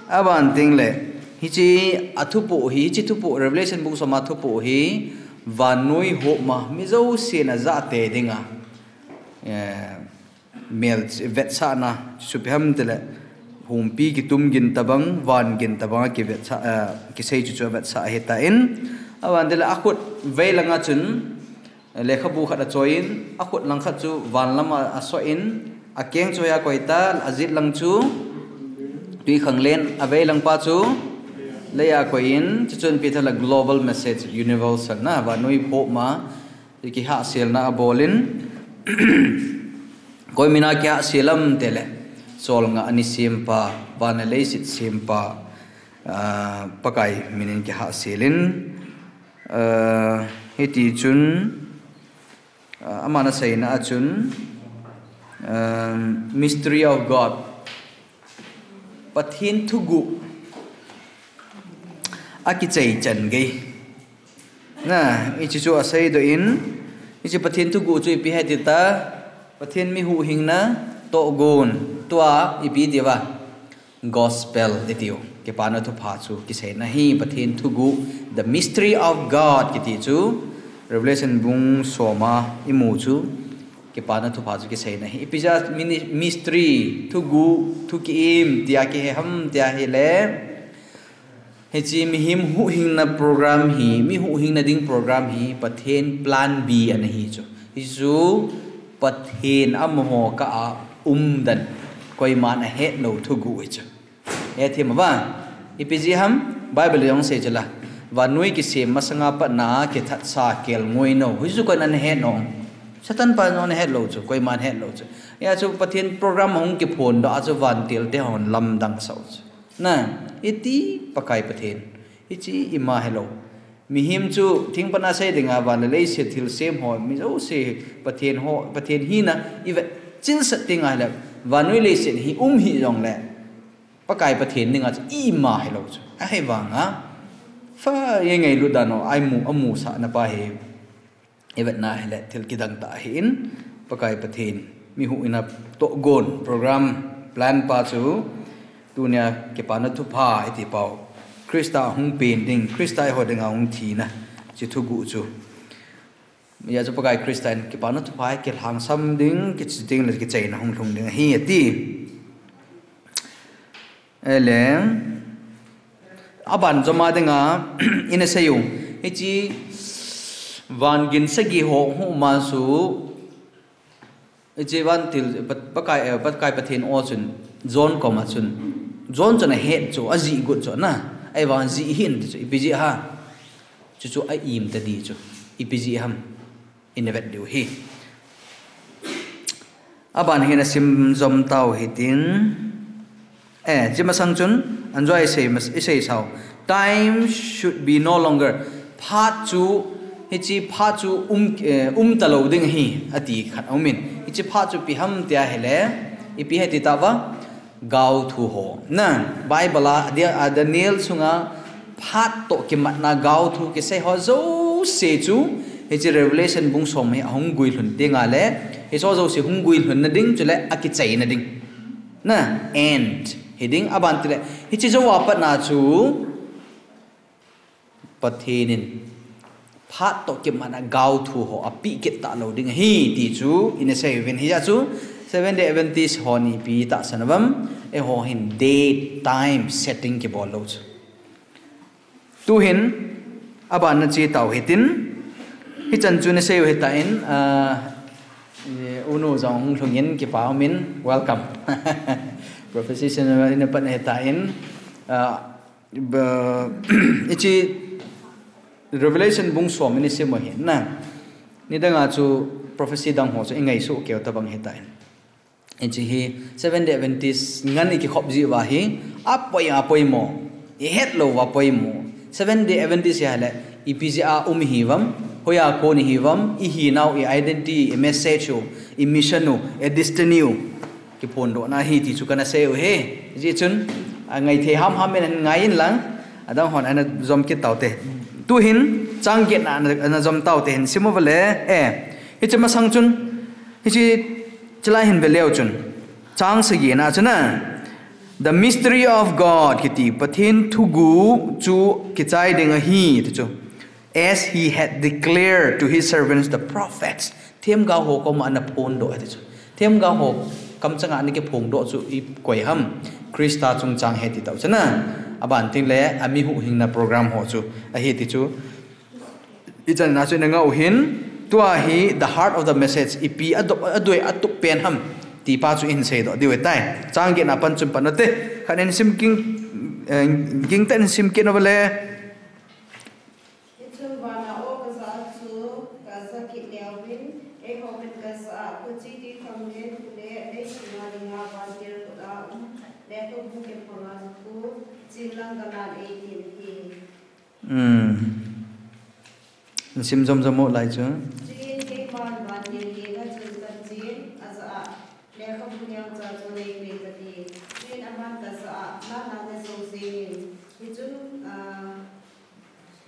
aban tengle, hiche athupoh hi, hiche thupoh, Revelation bung som a thupoh hi, vannoi hopma, mi jousen ajah tei dinga, eh, mel vetsahna, chu ipi ham tile, humpi kitum gin tobang, van gin tobang a kivetsah, eh, kisei chu chu avetsah ahitan, aban tile akhut veilanga chun, eh, lekhabu khat achoiyin, akhut langkhat chu van lam a, asohin, akeng chu leiya koita, ajet lang chu twikhanglen, aveilang pa chu leiya koiyin, chuchun ipi tile global message, universal na, vannoi hopma, kihahselna abolin, koi mina kihahsel am tile, cholngah ni sempa, van le leiset sempa, ah, Pakai minin kihahselin, ah, hiti chun, ah, aman aseina a chun, ah, mystery of God, Pathen thuguh, akichai chan gei. Na, hiche chu aseidoh in, hiche Pathen thuguh chu ipi ham itile, Pathen mi huhhingna tohgon, tua ipi itiuva, gospel itiu, kipana thupha chu kiseina ahi, Pathen thuguh, the mystery of God kiti chu, Revelation bung som a imu chu, kipana thupha chu kiseina ahi. Ipi jeh a mini-, mystery, thuguh, thu ki-im, tia kihe ham tia ahile, hiche mihem huhhingna program hi, mi huhhingna ding program hi, Pathen plan B ana hi chu. Hichu Pathen amaho kah a umden, koiman ahet lou thuguh hi chu. Hethem uva, ipi jeh ham, Bible jong asei chula. Vannoi kisem masanga patna kithatsa kelngoi nou. Hichu koiman ahet nom. Satan pa jong ahet lou chu, koiman ahet lou chu. Hia chu Pathen program hung kiphondoh a chu vantil te hon lamdang asah u chu. Na, iti Pakai Pathen. Hiche ima hilou. Mihem chu thingpana sei dinga van le leiset thilsem ho, mi jouse Pathen ho, Pathen hina i vetchilsah tenga ahile, vannoi leiset hi um hih jongle, Pakai Pathen dinga chu ima hilou chu. Ahivanga, pha, i ngailut dan u, a imu, amusahna pa hi. i vetna hile thil kidang tah ahin, Pakai Pathen mi huhhingna tohgon program plan pa chu tunia kipana thupha iti pau, Christa hung pen ding, Christa eiho dinga hung thina, hiche thuguh chu. Hijeh chun Pakai Christa in kipana thupha kilhangsam ding, kichi ding le kicheina hung lhung ding ahi ati. Ele, aban joma dinga, ina seiyu, hiche van gin sagi ho hung um a chu, hiche vantil, Pat-, Pakai, eh, Pakai Pathen o chun, John koma chun, John chun ahet chu, ajih got chu na, ahivang jih hih in ti chu, ipi jeh ham. Chuchu a-im tadi chu, ipi jeh ham, ina vet diu ahi. Aban hi na sim jom tau hitin. Eh, hiche masang chun, anjua isei mas-, isei sau. Time should be no longer. Phat chu, hiche phat chu um, eh, um talou ding ahi, ati khat aumin. Hiche phat chu ipi ham tia hile, ipi ham iti tauva, gaothu ho. Na, Bible a, Da-, a, Daniel sunga, phat toh kimatna gaothu kisei ho jouse chu, hiche Revelation bung som hi ahung guilhun dinga le, hiche ho jouse hung guilhunna ding chule akicheina ding. Na, end. Hiding aban tile, hiche jou a patna chu, Pathen in, phat toh kimatna gaothu ho apeh kit talou ding ahi, ti chu, ina seiuvin hijeh chu, Seventh Day Adventist hon ipi tahsan uvam, eiho hin date, time, setting kibol lou chu. Tuhin, aban na che tau hitin, hichan chu na seiu hitan, ah, eh, unu jong hung lhungin kipa umin, welcome. Prophecy seminar ina pat na hitan, ah, ba, hiche Revelation bung som ina sim u ahin na. Nidanga chu prophecy dang ho chu ingaisuh keu tabang hitan. Hiche hi Seventh Day Adventist ngen ikikhop jiuva hi apoi, apoimo, ihet lou uva poimo. Seventh Day Adventist ahile ipi jeh a um ihiuvam, hoiya kon ihiuvam, ihinau, i identity, i message u, i mission u, i destiny u kiphondohna ahi ti chu kana seiu ahi. Hijeh chun, angai thei hamham in ngai inlang, adang hon ana jom kit taute. Tuhin, chang get na ana, ana jom taute hin, sim uva le, eh, hiche masang chun, hiche, chulai hin ve leu chun, chang sagi na chun a, the mystery of God kiti, Pathen thuguh chu kichai ding ahi, ti chu. As he had declared to his servants the prophets. Themgao ho koma ana phondoh e ti chu. Themgao ho kamchanga ana kiphondoh chu ikoi ham. Christa chungchang ahi ti tau chu na. Aban tengle, ami huhhingna program ho chu ahi ti chu. Ichan na chu ina ngah u hin. Tua hi the heart of the message. Ipi adop, adoi atup pen ham. Ti pa chu ihin seidoh diu ahitai. Chang get na pan chun pan ute. Khat in sim ging, eh, gingtah in sim kit uva le. Hichun vana o kajah chu kajah kit leuvin, eiho hin kajah a, khuchi ditham le thu le leiset a dinga vantil khut a um lekhabu kiphanga chu chen lang galan eitin ahi. Hmm. Sim jom jom u lai chu. Chuin keiman vantil henga chun kachen, ajah a, lekhabu neocha chu neipen kati. Chuin aman kajah a, nana nejou jengin. Hichun, ah,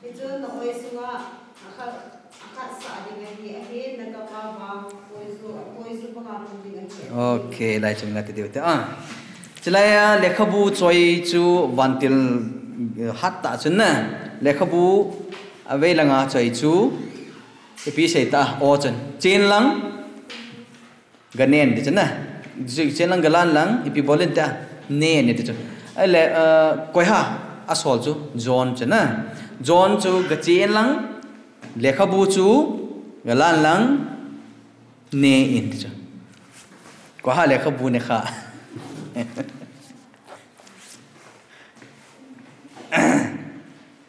hichun na oi sunga akhat, akhat sah ding ahi, ahin na kapa vang poisu, poisu banga pung ding ahi. Okay, lai chun ngah tadiu te. Ah. Chulai a lekhabu choi chu vantil, eh, hat tah chun na. Lekhabu avei langa choi chu ipi sei ta o chun. Chen lang. Ganen ti chu na. Chen lang galan lang, ipi bol in tia. Nen ti chu. Ahile, ah, koi ham asol chu, John chu na. John chu gachen lang, lekhabu chu galan lang, nen ti chu. Koi ham lekhabu ne kha.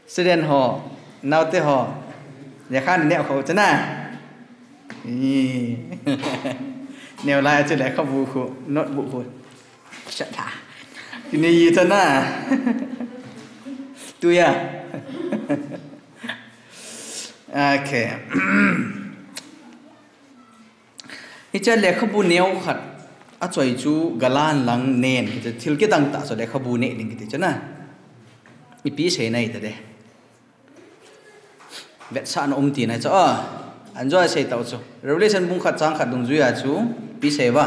Student ho, naote ho, lekha naneo khou chu na. Ih. Neo lai chu lekhabu khu, notebook khu. Shat ha. Kini yi chu na. Tuya. Okay. Hiche lekhabu neo khat achoi chu galan lang nen, hiche thil kidang tah chu lekhabu neh ding kiti chu na. Ipi sei nai ta de. Vetsahna um tina chu a. Anjua sei tau chu. Revelation bung khat chang khat dungjuia chu, ipi sei uva.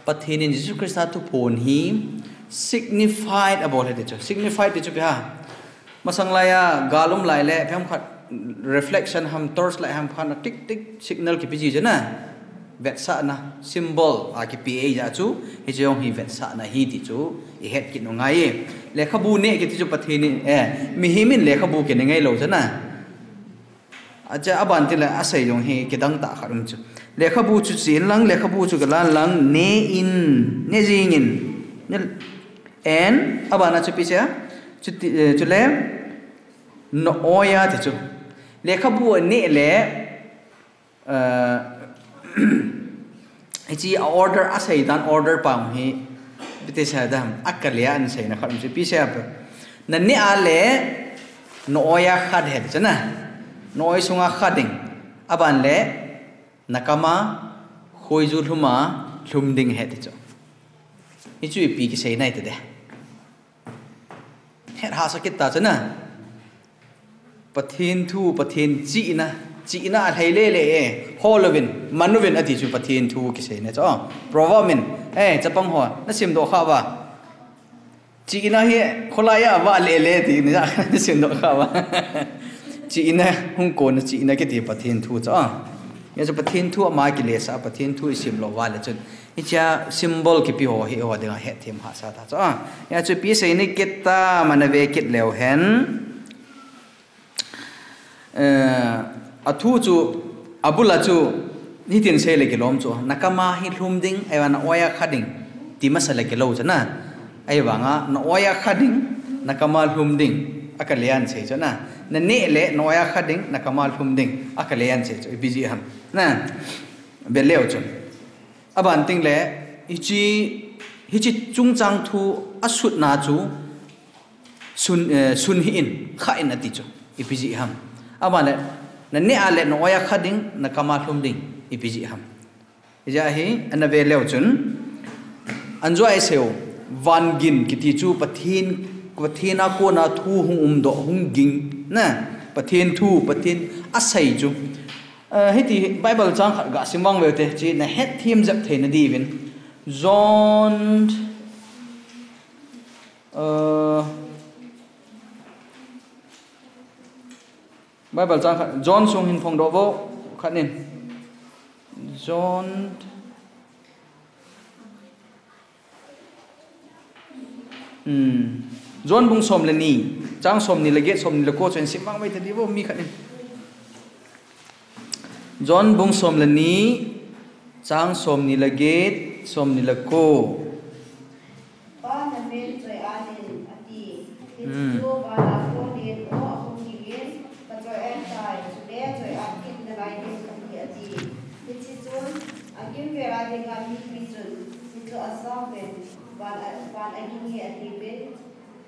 Pathen in Jesu Christa thuphon hi signified abol ahi ti chu. Signified ti chu ipi ham. Masang laia, gal um lai le, ipi ham khat reflection ham, torch light ham khat na tik tik signal kipe ji chu na. Vetsahna, symbol, a kipe ahi jeh chu, hiche jong hi vetsahna ahi ti chu, ihet kit u ngai e. Lekhabu neh kiti chu Pathen in, eh, mihem in lekhabu kineh ngai lou chu na. Ache aban tile asei jong hi kidang tah khat um chu. Lekhabu chu chen lang, lekhabu chu galan lang, ne in, ne jing in. Ne, and, aban a chu ipi sei a, chuti, eh, chule, na oi a ti chu. Lekhabu aneh le, eh, hiche a order, asei dan order pa hi, ipi ti sei dam, akale a aseina khat um chu, ipi sei a, na neh a le, na oi a kha ding ahi chu na, na oi sunga kha ding, aban le, na kam a, khoiju lhum a, lhum ding ahi ti chu. Hichu ipi kiseina ahi ti de. Het hahsa kit ta chu na. Pathen thu, Pathen chihna, chihna alhai lele e. Hol uvin, man uvin ati chu Pathen thu kiseina chu. Proverb in, eh, chapang ho, na simdoh kha uva. Chihna hi, kholai a vah lele ti, na simdoh kha uva. Chihna, hung kona chihna kiti Pathen thu chu. Hijeh chun Pathen thu ama kilesah, Pathen thu isim lou uva le chun. Hichea symbol kipe ho hi eiho dinga hetthem hahsa tah chu. Hijeh chun ipi seina kit tam ana ve kit leu hen. Eh, athu chu, abul a chu, hitin sei le kilom chu. Na kam a hi lhum ding, ahivang na oi a kha ding, ti masa le kilou chu na. Ahivanga, na oi a kha ding, na kam a lhum ding, akale a asei chu na. Na neh le, na oi a kha ding, na kam a lhum ding, akale a asei chu. Ipi jeh ham. Na. Ve leu chun. Aban teng le, hiche, hiche chungchang thu asutna chu sun, eh, sun hih in, kha in ati chu. Ipi jeh ham. Aban le, na neh a le na oi a kha ding, na kam a lhum ding. Ipi jeh ham. Hijeh a hi, ana ve leu chun. Anjua isei u, van gin kiti chu Pathen, Pathen a kona thu hung umdoh, hung ging. Na, Pathen thu, Pathen asei chu. Eh, hiti Bible chang khat gasim vang uvin te, hiche na hetthem jep theina diuvin. John, eh, Bible chang khat, John sung hin phongdoh vo, khat in. John, Hmm. John bung som le ni, chang som ni le get, som ni le ko chu hin sim vang uvin te diu vo mi khat in. John bung som le ni, chang som ni le get, som ni le ko. Pa namin choi-at in ati. Hmm. Hichu vana konin aw ahung gingin, kachoi-at tai, chule choi-at kit nalai ding kahi ati. Hichun, agim vel a dinga mipi chun, hichu ajauvin, van a, van aging ahi atiuvin,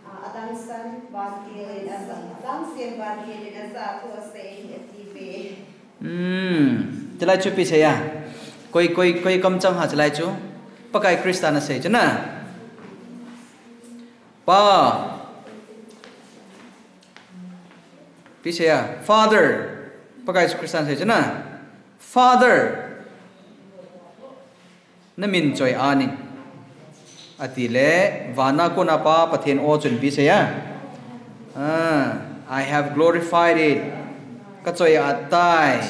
a, adangsen vantil in aja, adangsen vantil in aja thu asei ahi atiuve. Hmm. Chulai chu ipi sei a. Koi, koi, koi kamchang ham chulai chu. Pakai Christa in asei chu na. Pa. Ipi sei a. Father. Pakai Christa in asei chu na. Father. Namin choi-at in. Ati le, vana kona Pa Pathen aw chun ipi sei a. Ah, I have glorified it. Kachoi-at tai.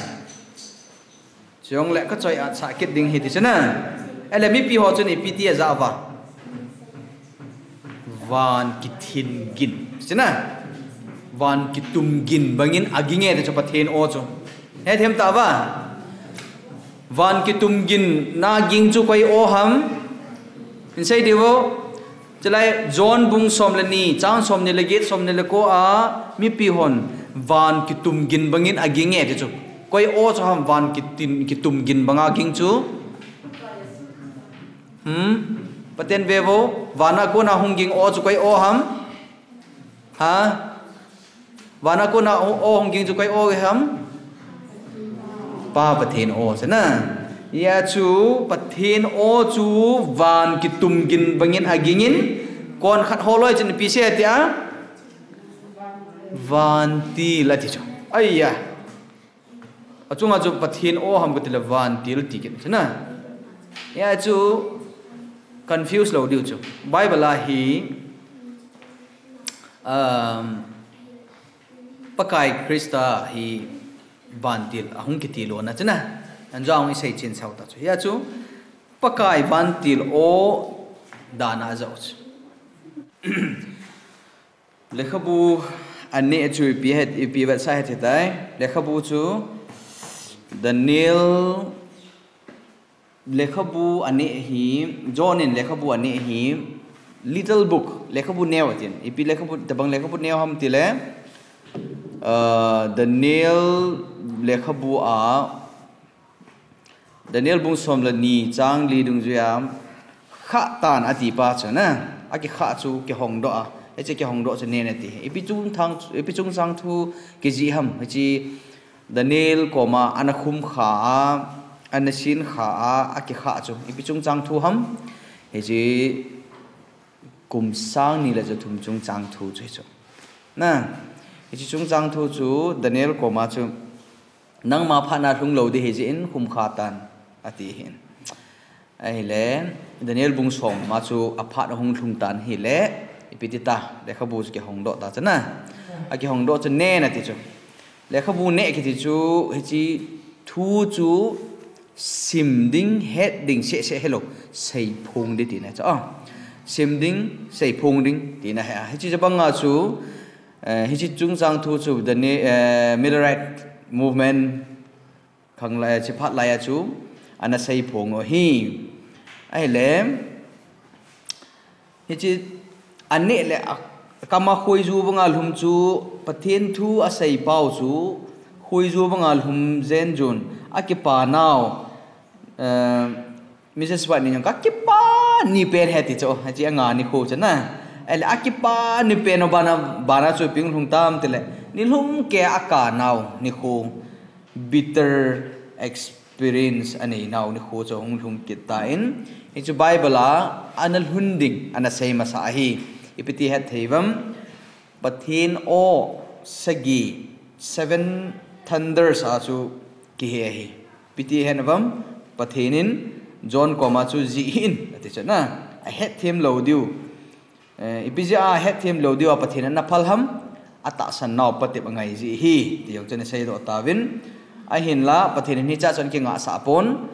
Chule kachoi-at sah kit ding ahi ti chu na. Ahile mipi ho chun ipi ti aja uva. Van kithin gin. Chu na. Van kitum gin bangin aging e ti chu Pathen aw chu. Hethem tauva. Van kitum gin na ging chu koi aw ham. Hin sei diu vo. Chulai John bung som le ni, chang som ni le get, som ni le ko a, mipi hon, van kitum gin bangin aging e ti chu. Koi aw chu ham van kitin, kitum gin banga ging chu. Hmm? Paten ve vo, vana kona hung ging aw chu koi aw ham? Ha? Vana kona aw, aw hung ging chu koi aw ham? Pa Pathen aw chu na. Hijeh chu Pathen aw chu van kitum gin bangin agingin, kon khat holoi chun ipi sei ati a? Vantil ati chu. Aiya. Achunga chu Pathen aw ham kati le vantil ti kit chu na. Hia chu confuse lou diu chu. Bible a hi, um, Pakai Christa hi vantil ahung kiti lona chu na. Anjong i sei chin sau ta chu. Hia chu Pakai vantil aw dan a jao chu. Lekhabu aneh chu ipi het, ipi vetsah het hitai. Lekhabu chu Daniel, lekhabu aneh hi, John in lekhabu aneh hi, little book, lekhabu neo atin. Ipi lekhabu, tabang lekhabu neo ham tile, uh, Daniel lekhabu a, Daniel bung som le ni chang li dungjuia, khah tan ati pa chu na, akikhah chu kihong doh a, hiche kihong doh chu nen ati. Ipi chung thang, ipi chungchang thu kijih ham, hiche Daniel koma ana khum kha a, ana sin kha a, akikhah chu. Ipi chungchang thu ham, hiche kum sang ni le jathum chungchang thu chu hichu. Na, hiche chungchang thu chu Daniel koma chu, nangma phatna lhung lou ding hijeh in khum kha tan, ati hin. Ahile, Daniel bung som ma chu aphat ahung lhung tan hile, ipi ti ta, lekhabu chu kihong doh ta chu na. Akihong doh chu nen ati chu. Lekhabu neh kiti chu, hiche thu chu sim ding, het ding, seh seh helou, seiphong ding tina chu. Ah, sim ding, seiphong ding tina hi. Hiche jabanga chu, eh, hiche chungchang thu chu, the ne-, eh, Millerite movement, khang lai, chiphat lai a chu, ana seiphong u hi. Ahile, hiche aneh le a, kama khoiju banga lhum chu, Pathen thu asei pau chu, khoiju banga lhum jen jun, akipa nau, eh, Missus White in jong, kakipa ni pen ahi ti chu, hiche anga nikho chu na. Ahile akipa ni pen u bana, bana chu ipi hung lhung tam tile, nilhum keh a akah nau nikho, bitter experience anei nau nikho chu hung lhung kit tan, hichu Bible a ana lhun ding ana sei masa ahi. Ipi ti het thei uvam, Pathen aw sagi, seven thunders a chu kihe ahi. Ipi ti het uvam, Pathen in John koma chu jih in ati chu na, ahet them lou diu. Eh, ipi jeh a het them lou diu a Pathen ana phal ham, atahsan nau patep angai jeh ahi, ti jong chu ana seidoh tauvin. Ahinla, Pathen in hichea chu ana kingah sah pon,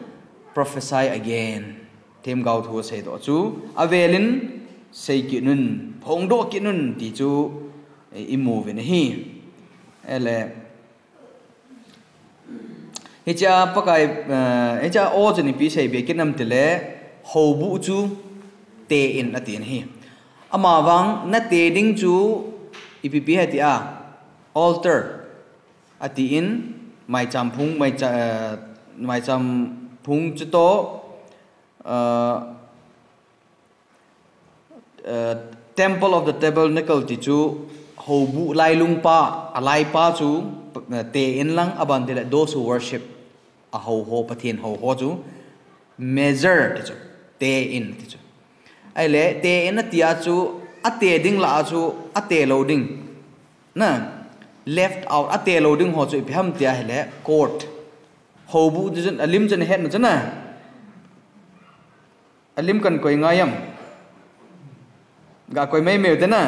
prophesy again. Themgao thu aseidoh chu, avel in sei kit un, phongdoh kit un ti chu, eh, imu uvin ahi. Ahile, hichea Pakai, eh, hichea aw chun ipi seibe kit nam tile, houbuh chu te in ati in ahi. Amavang nate ding chu ipi pi hiti a, altar ati in, maicham phung, maicha-, eh, maicham phung chu toh, eh, eh, Temple of the Tabernacle ti chu, houbuh lailung pa, alai pa chu, eh, te in lang, aban tile those who worship, ahou ho, Pathen hou ho chu, measure ti chu, te in ti chu. Ahile, te in ati a chu, ate ding lah a chu, ate lou ding. Na, left out, ate lou ding ho chu ipi ham tia ahile, court. Houbuh ti chun, alim chun ahet na chu na. Alim kan koi ngai am. Ga koi mai meu te na.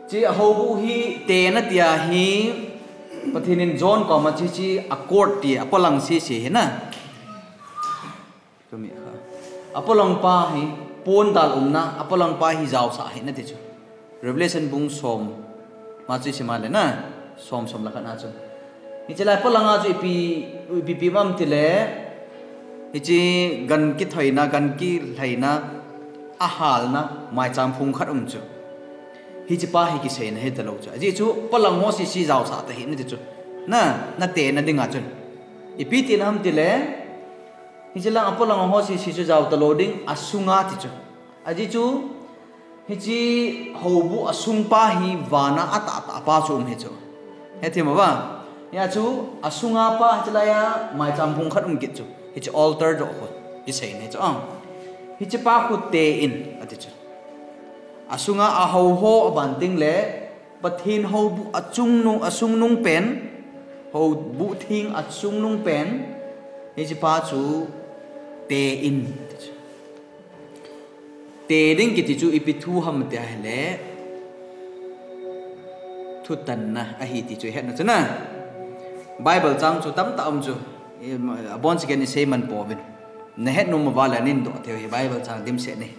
Hiche ahoubuh hi te na tia hi, Pathen in John koma hiche, hiche a court ti, apolang sese hi na. Tumi kha. Apolang pa hi, pondal umna, apolang pa hi jaosah ahi nati chu. Revelation bung som, ma chu isima le na, som, som le khat na chu. Hiche lai polanga chu ipi, ipi pi mam tile, hiche gan kithoina, gan kilhaina, ahalna, maicham phung khat um chu. Hiche pa hi kiseina hita lou chu. Ajeh chu, polang ho sese jaosah ta ahi nati chu. Na, nate na dinga chun. Ipi tina ham tile, hiche lang apolang ho sese chu jao talou ding, asunga ti chu. Ajeh chu, hiche houbuh asung pa hi vana atahtah pa chu um hi chu. Hethem uva. Hia chu, asunga pa hiche laiya maicham phung khat um kit chu. Hiche altar joh khu kiseina hi chu. Ah. Hiche pa khu te in, ati chu. Asunga ahou ho aban teng le, Pathen houbuh achungnung, asungnung pen, Houbuh theng a chungnung pen, hiche pa chu te in. Te ding kiti chu ipi thu ham tia ahile, thutanna ahi ti chu ihet na chu na. Bible chang chu tamtah um chu, abon chiken isei man pouvin. Nahet nom uva le nahin doh thei u hi Bible chang dimset ahi.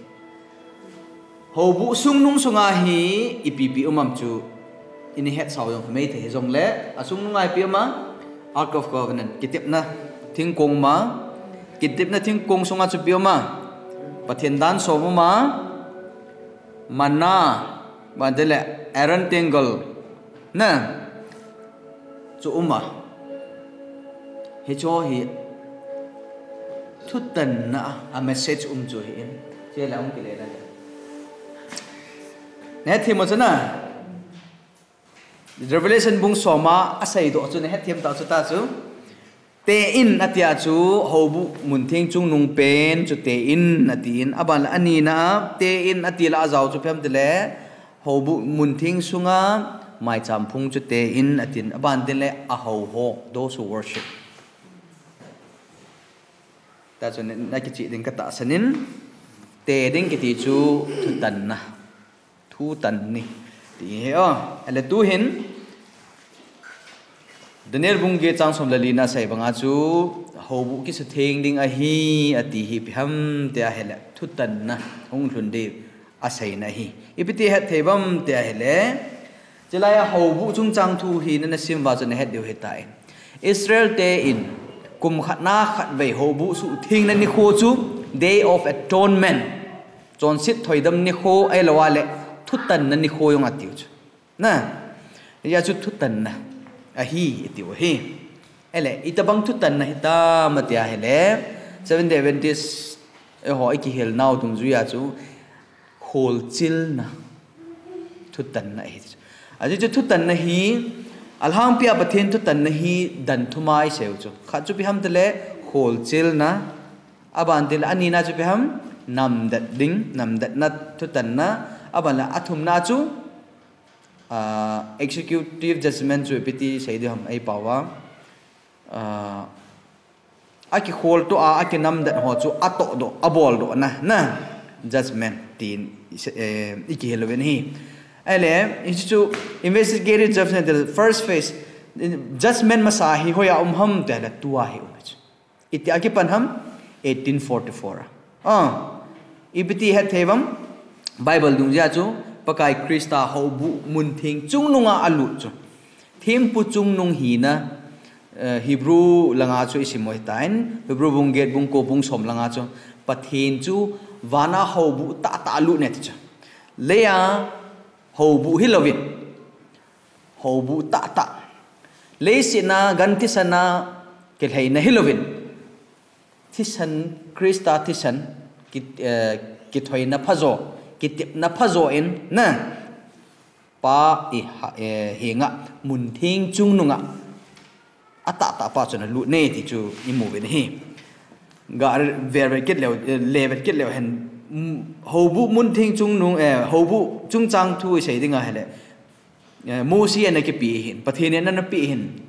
Houbuh sungnung sunga hi ipi ipi um am chu, ini het sau jong mei thei hijongle, a sungnunga ipi um a, Ark of Covenant, kitepna thingkong um a, kitepna thingkong sunga chu ipi um a, Pathen dan som um a, manna, bante le Aaron tengol, na, chu um a. Hicho hi thutanna a message um chu hi in. Chule um kile na. Nahet thei mo chu na. Revelation bung som a aseidoh chu nahet them ta chu ta chu. Te in atia chu houbuh muntheng chungnung pen chu te in atin. Aban le anina a te in ati la ajao chu ipi ham tile. Houbuh muntheng sunga maicham phung chu te in atin. Aban tin le ahou ho, those who worship. Ta chu na, nakichih ding katahsan in, te ding kiti chu thutanna. Thutan ni. Ti hi o. Ale tu hin, Daniel bung get chang som le li na asei banga chu, houbuh kisutheng ding ahi, ati hi ipi ham tia ahile, thutanna hung lhun ding aseina ahi. Ipi ti het thei uvam tia ahile, chulai a houbuh chungchang thu hi nana sim uva chu nahet diu ahitai. Israel te in kum khat na khatvei houbuh suhthengna nikho chu Day of Atonement, chonset thoidam nikho ahilou le thutanna nikho jong atiu chu. Na, hia chu thutanna ahi itiu ahi. Ele, itobang thutanna hitam tia ahile, Seventh Day Adventist eiho ikihil nau dungjuia chu kholchilna thutanna ahi. Ajeh chu thutanna hi, alhangpia Pathen thutanna hi dan thuma iseiu chu. Khat chu ipi ham tile kholchilna, aban tile anina chu ipi ham, namdet ding, namdetna thutanna, aban le athumna chu, ah, executive judgment chu ipi ti sei ding ham eipao a. Ah, akikholtoh a, akinamdet ho chu atohdoh, aboldoh na, na, judgment tin, eh, ikihil uvin ahi. Ahile, hichu investigative judgment, the first phase, judgment masa hi hoia um ham tile tua hi um chu. Itia kipan ham, eighteen forty-four a. Ah, ipi ti het thei uvam, Bible dungjuia chu, Pakai Christa houbuh muntheng chungnunga alut chu. Thempu chungnung hina, eh, Hebrew langa chu isim u ahitan, Hebrew bung get bung ko bung som langa chu, Pathen chu vana houbuh tahtah alut e ti chu. Leia houbuh hilouvin, houbuh tahtah. Leiset a gan thisan a kilheina hilouvin, thisan, Christa thisan, ki, eh, kithoina phajo, kitepna phajo in, na, Pa i ha, eh, henga, muntheng chungnunga atahtah pa chun alut e ti chu imu uvin ahi. Ga ver vet kit leu, eh, le vet kit leu hen, mm, houbuh muntheng chungnung, eh, houbuh chungchang thu isei ding ahile, eh, Mosi in ana kipe ahin, Pathen in ana pe ahin.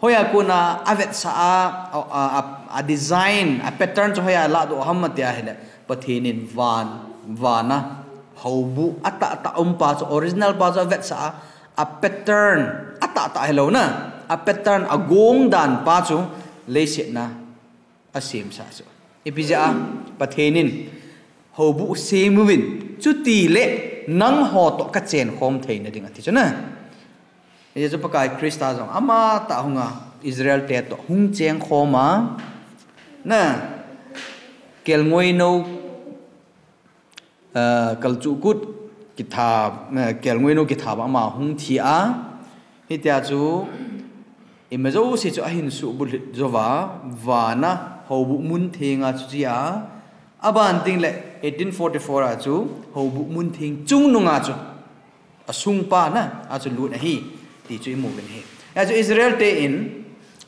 Hoia kona avetsah a, a, a, a, a design, a pattern chu hoia aladoh ham tia ahile, Pathen in van, vana houbuh atahtah um pa chu, original pa chu avetsah a, a pattern atahtah hilou na, a pattern, agong dan pa chu leiset a asemsa chu. Ipi jeh a, Pathen in houbuh sem uvin, chutile nangho toh kachenkhom theina ding ati chu na. Hijeh chun Pakai Christa jong amatah hunga Israel te toh hung chengkhom a, na, kelngoi nou, ah, kalchuh kut kitha, ah, kelngoi nou kitha ba ama hung thi a, hitia chu ima jouse chu ahin suhbulhit jouva, vana houbuh muntheng a chu chia, aban ding le eighteen forty-four a chu houbuh muntheng chungnunga chu asungpa na a chu lut ahi, ti chu imu uvin ahi. Achu Israel te in,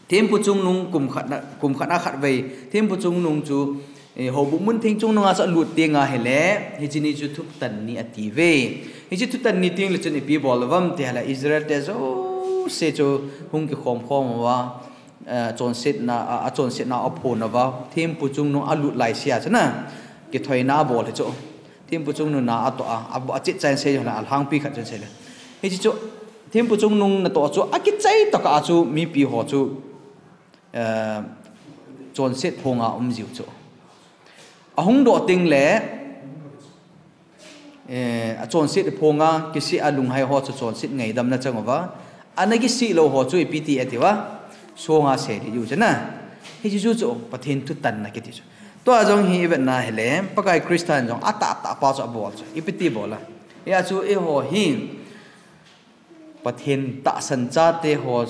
thempu chungnung kum khat na, kum khat na khatvei, thempu chungnung chu, eh, houbuh muntheng chungnunga chu alut teng ahile, hiche ni chu thutan ni ati uve. Hiche thutan ni teng le chun ipi bol uvam tia ahile Israel te jouse jouse chu hung kikhom khom uva, eh, chonsetna, a, a chonsetna aphon uva, thempu chungnung alut laisea chu na, kithoina abol hi chu. Thempu chungnung na atoh a, a, achet chan sei jongle, alhangpi khat chun seile. Hiche chu, thempu chungnung natoh chu, akichai tokah a chu, mipi ho chu, eh, chonset phonga um jiu chu. Ahung doh tengle, eh, achonset phonga, kisih a lunghai ho chu chonset ngaidamna chang uva. Ana kisih lou ho chu ipi ti ati uva. Songa sei ding u chu na. Hiche chu chu Pathen thutanna kiti chu. Tua jong hi ivetna hile, Pakai Christa in jong atahtah pa chu abol chu. Ipi ti bol a. Hia chu eiho hi, Pathen tahsan chate ho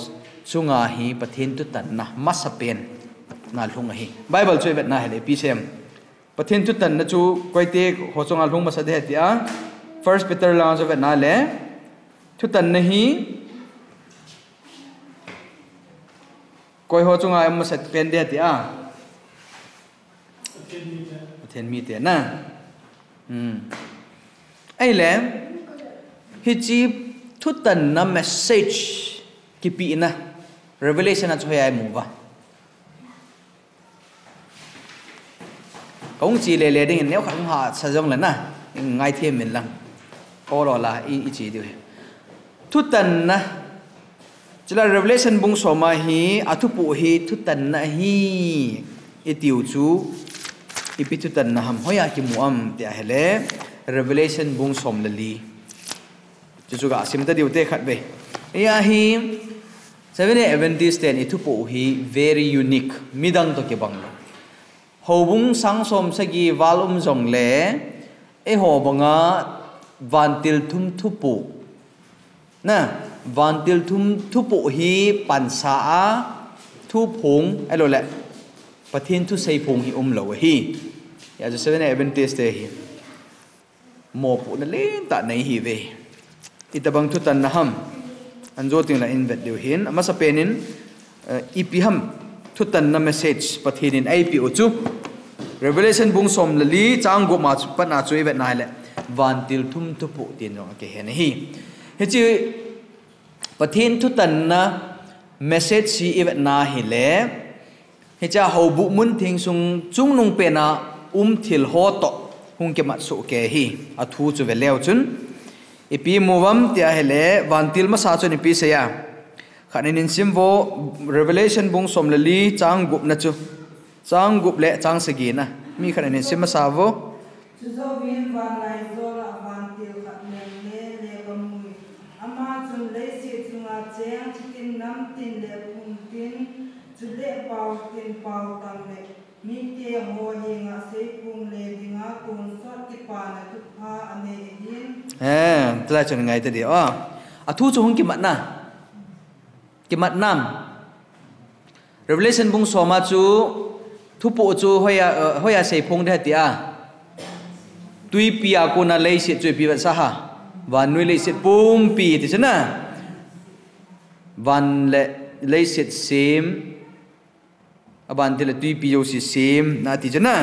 chunga hi Pathen thutanna masapen na lhung ahi. Bible chu ivetna hile ipi seiyem. Pathen thutanna chu koite ho chunga lhung masa ding ahi tia. First Peter langa chu ivetna le. Thutanna hi koi ho chunga masapen ding ahi tia. Pathen mite na. Hmm. Ahile, hiche thutanna message kipehna, Revelation a chu hoiya imu uva. Kahung che lele ding hin neokhat hung hahsa jongle na, ngaithem in lang. Kolo la, i, iche diu hi. Thutanna. Chule Revelation bung som a hi, athupoh hi thutanna ahi, itiu chu, ipi thutanna ham, hoiya kimu am, tia hile, Revelation bung som le li. Chuchu gasim ta diu te khatvei. Hia hi, Seventh Day Adventist ten ithupoh hi very unique, midang toh kibang lou. Houbung sang som sagi val um jongle, eiho banga vantil thum thupoh. Na, vantil thum thupoh hi pansa a, thuphong, ahilouleh, Pathen thusei phong hi umlou ahi. Hia chu Seventh Day Adventist te hi. Mopohna lentah nei hiuve. Itobang thutanna ham. Anjo tengle ivet diu hin. Amasapen in, eh, ipi ham. Thutanna message Pathen in eipeh u chu. Revelation bung som le li chang gup ma chu pat a chu ivetna hile. Vantil thum thupoh tin jong akihen ahi. Hiche Pathen thutanna message hi ivetna hile. Hiche a houbung mun theng sung chungnung pena um thil ho toh hung kimat soh kei hi, athu chu veleu chun. Ipi mu uvam tia hile, vantil masa chun ipi seiya. Khat in in sim vo, Revelation bung som le li chang gupna chu. Chang gup le chang sagina. Mi khat in in sim masa vo. Chujouvin vanlaijol a vantil khat mel le le kamu. Ama chun leiset chunga cheng chitin namtin le phungtin, chule paotin paotang le mite ho henga seiphong le dinga tonsot kipana thupha anei ahin. Eh, tulai chun ngai tadi. Oh, athu chu hung kimat na. Kimat nam. Revelation bung som a chu thupoh chu hoiya, eh, hoiya seiphong ding ham tia. Twipi a kona leiset chu ipi vetsah ham. Vannoi leiset pumpi ti chu na. Van le leiset sem. Aban tile twipi jouse sem na ti chu na.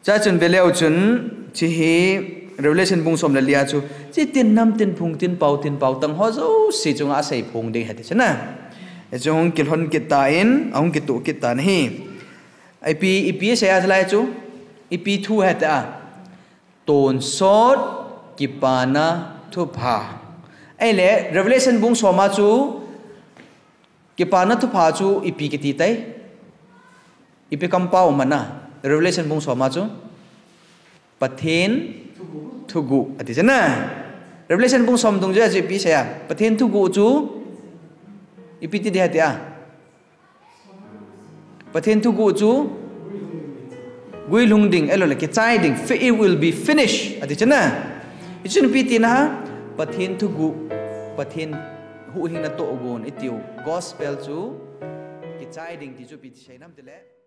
Chachun veleu chun, hiche Revelation bung som le li a chu, chitin namtin phungtin paotin paotang ho jouse chunga aseiphong ding ahi ti chu na. Hichu hung kilhon kit tan, ahung kitoh kit tan ahi. Ipi, ipi asei a chu lai chu, ipi thu ahi tia. Tonsot kipana thupha. Ahile, Revelation bung som a chu, kipana thupha chu ipi kiti tai. Ipi kampao mana. Revelation bung som a chu. Pathen thuguh. Ati chu na. Revelation bung som dungjui a chu ipi seiya. Pathen thuguh chu ipi ti ding ham tia. Pathen thuguh chu guilhung ding, ahilouleh kichai ding. Fi-, it will be finished. Ati chu na. Hichun ipi tina ham. Pathen thuguh. Pathen huhhingna tohgon itiu. Gospel chu kichai ding ti chu ipi ti seinam tile.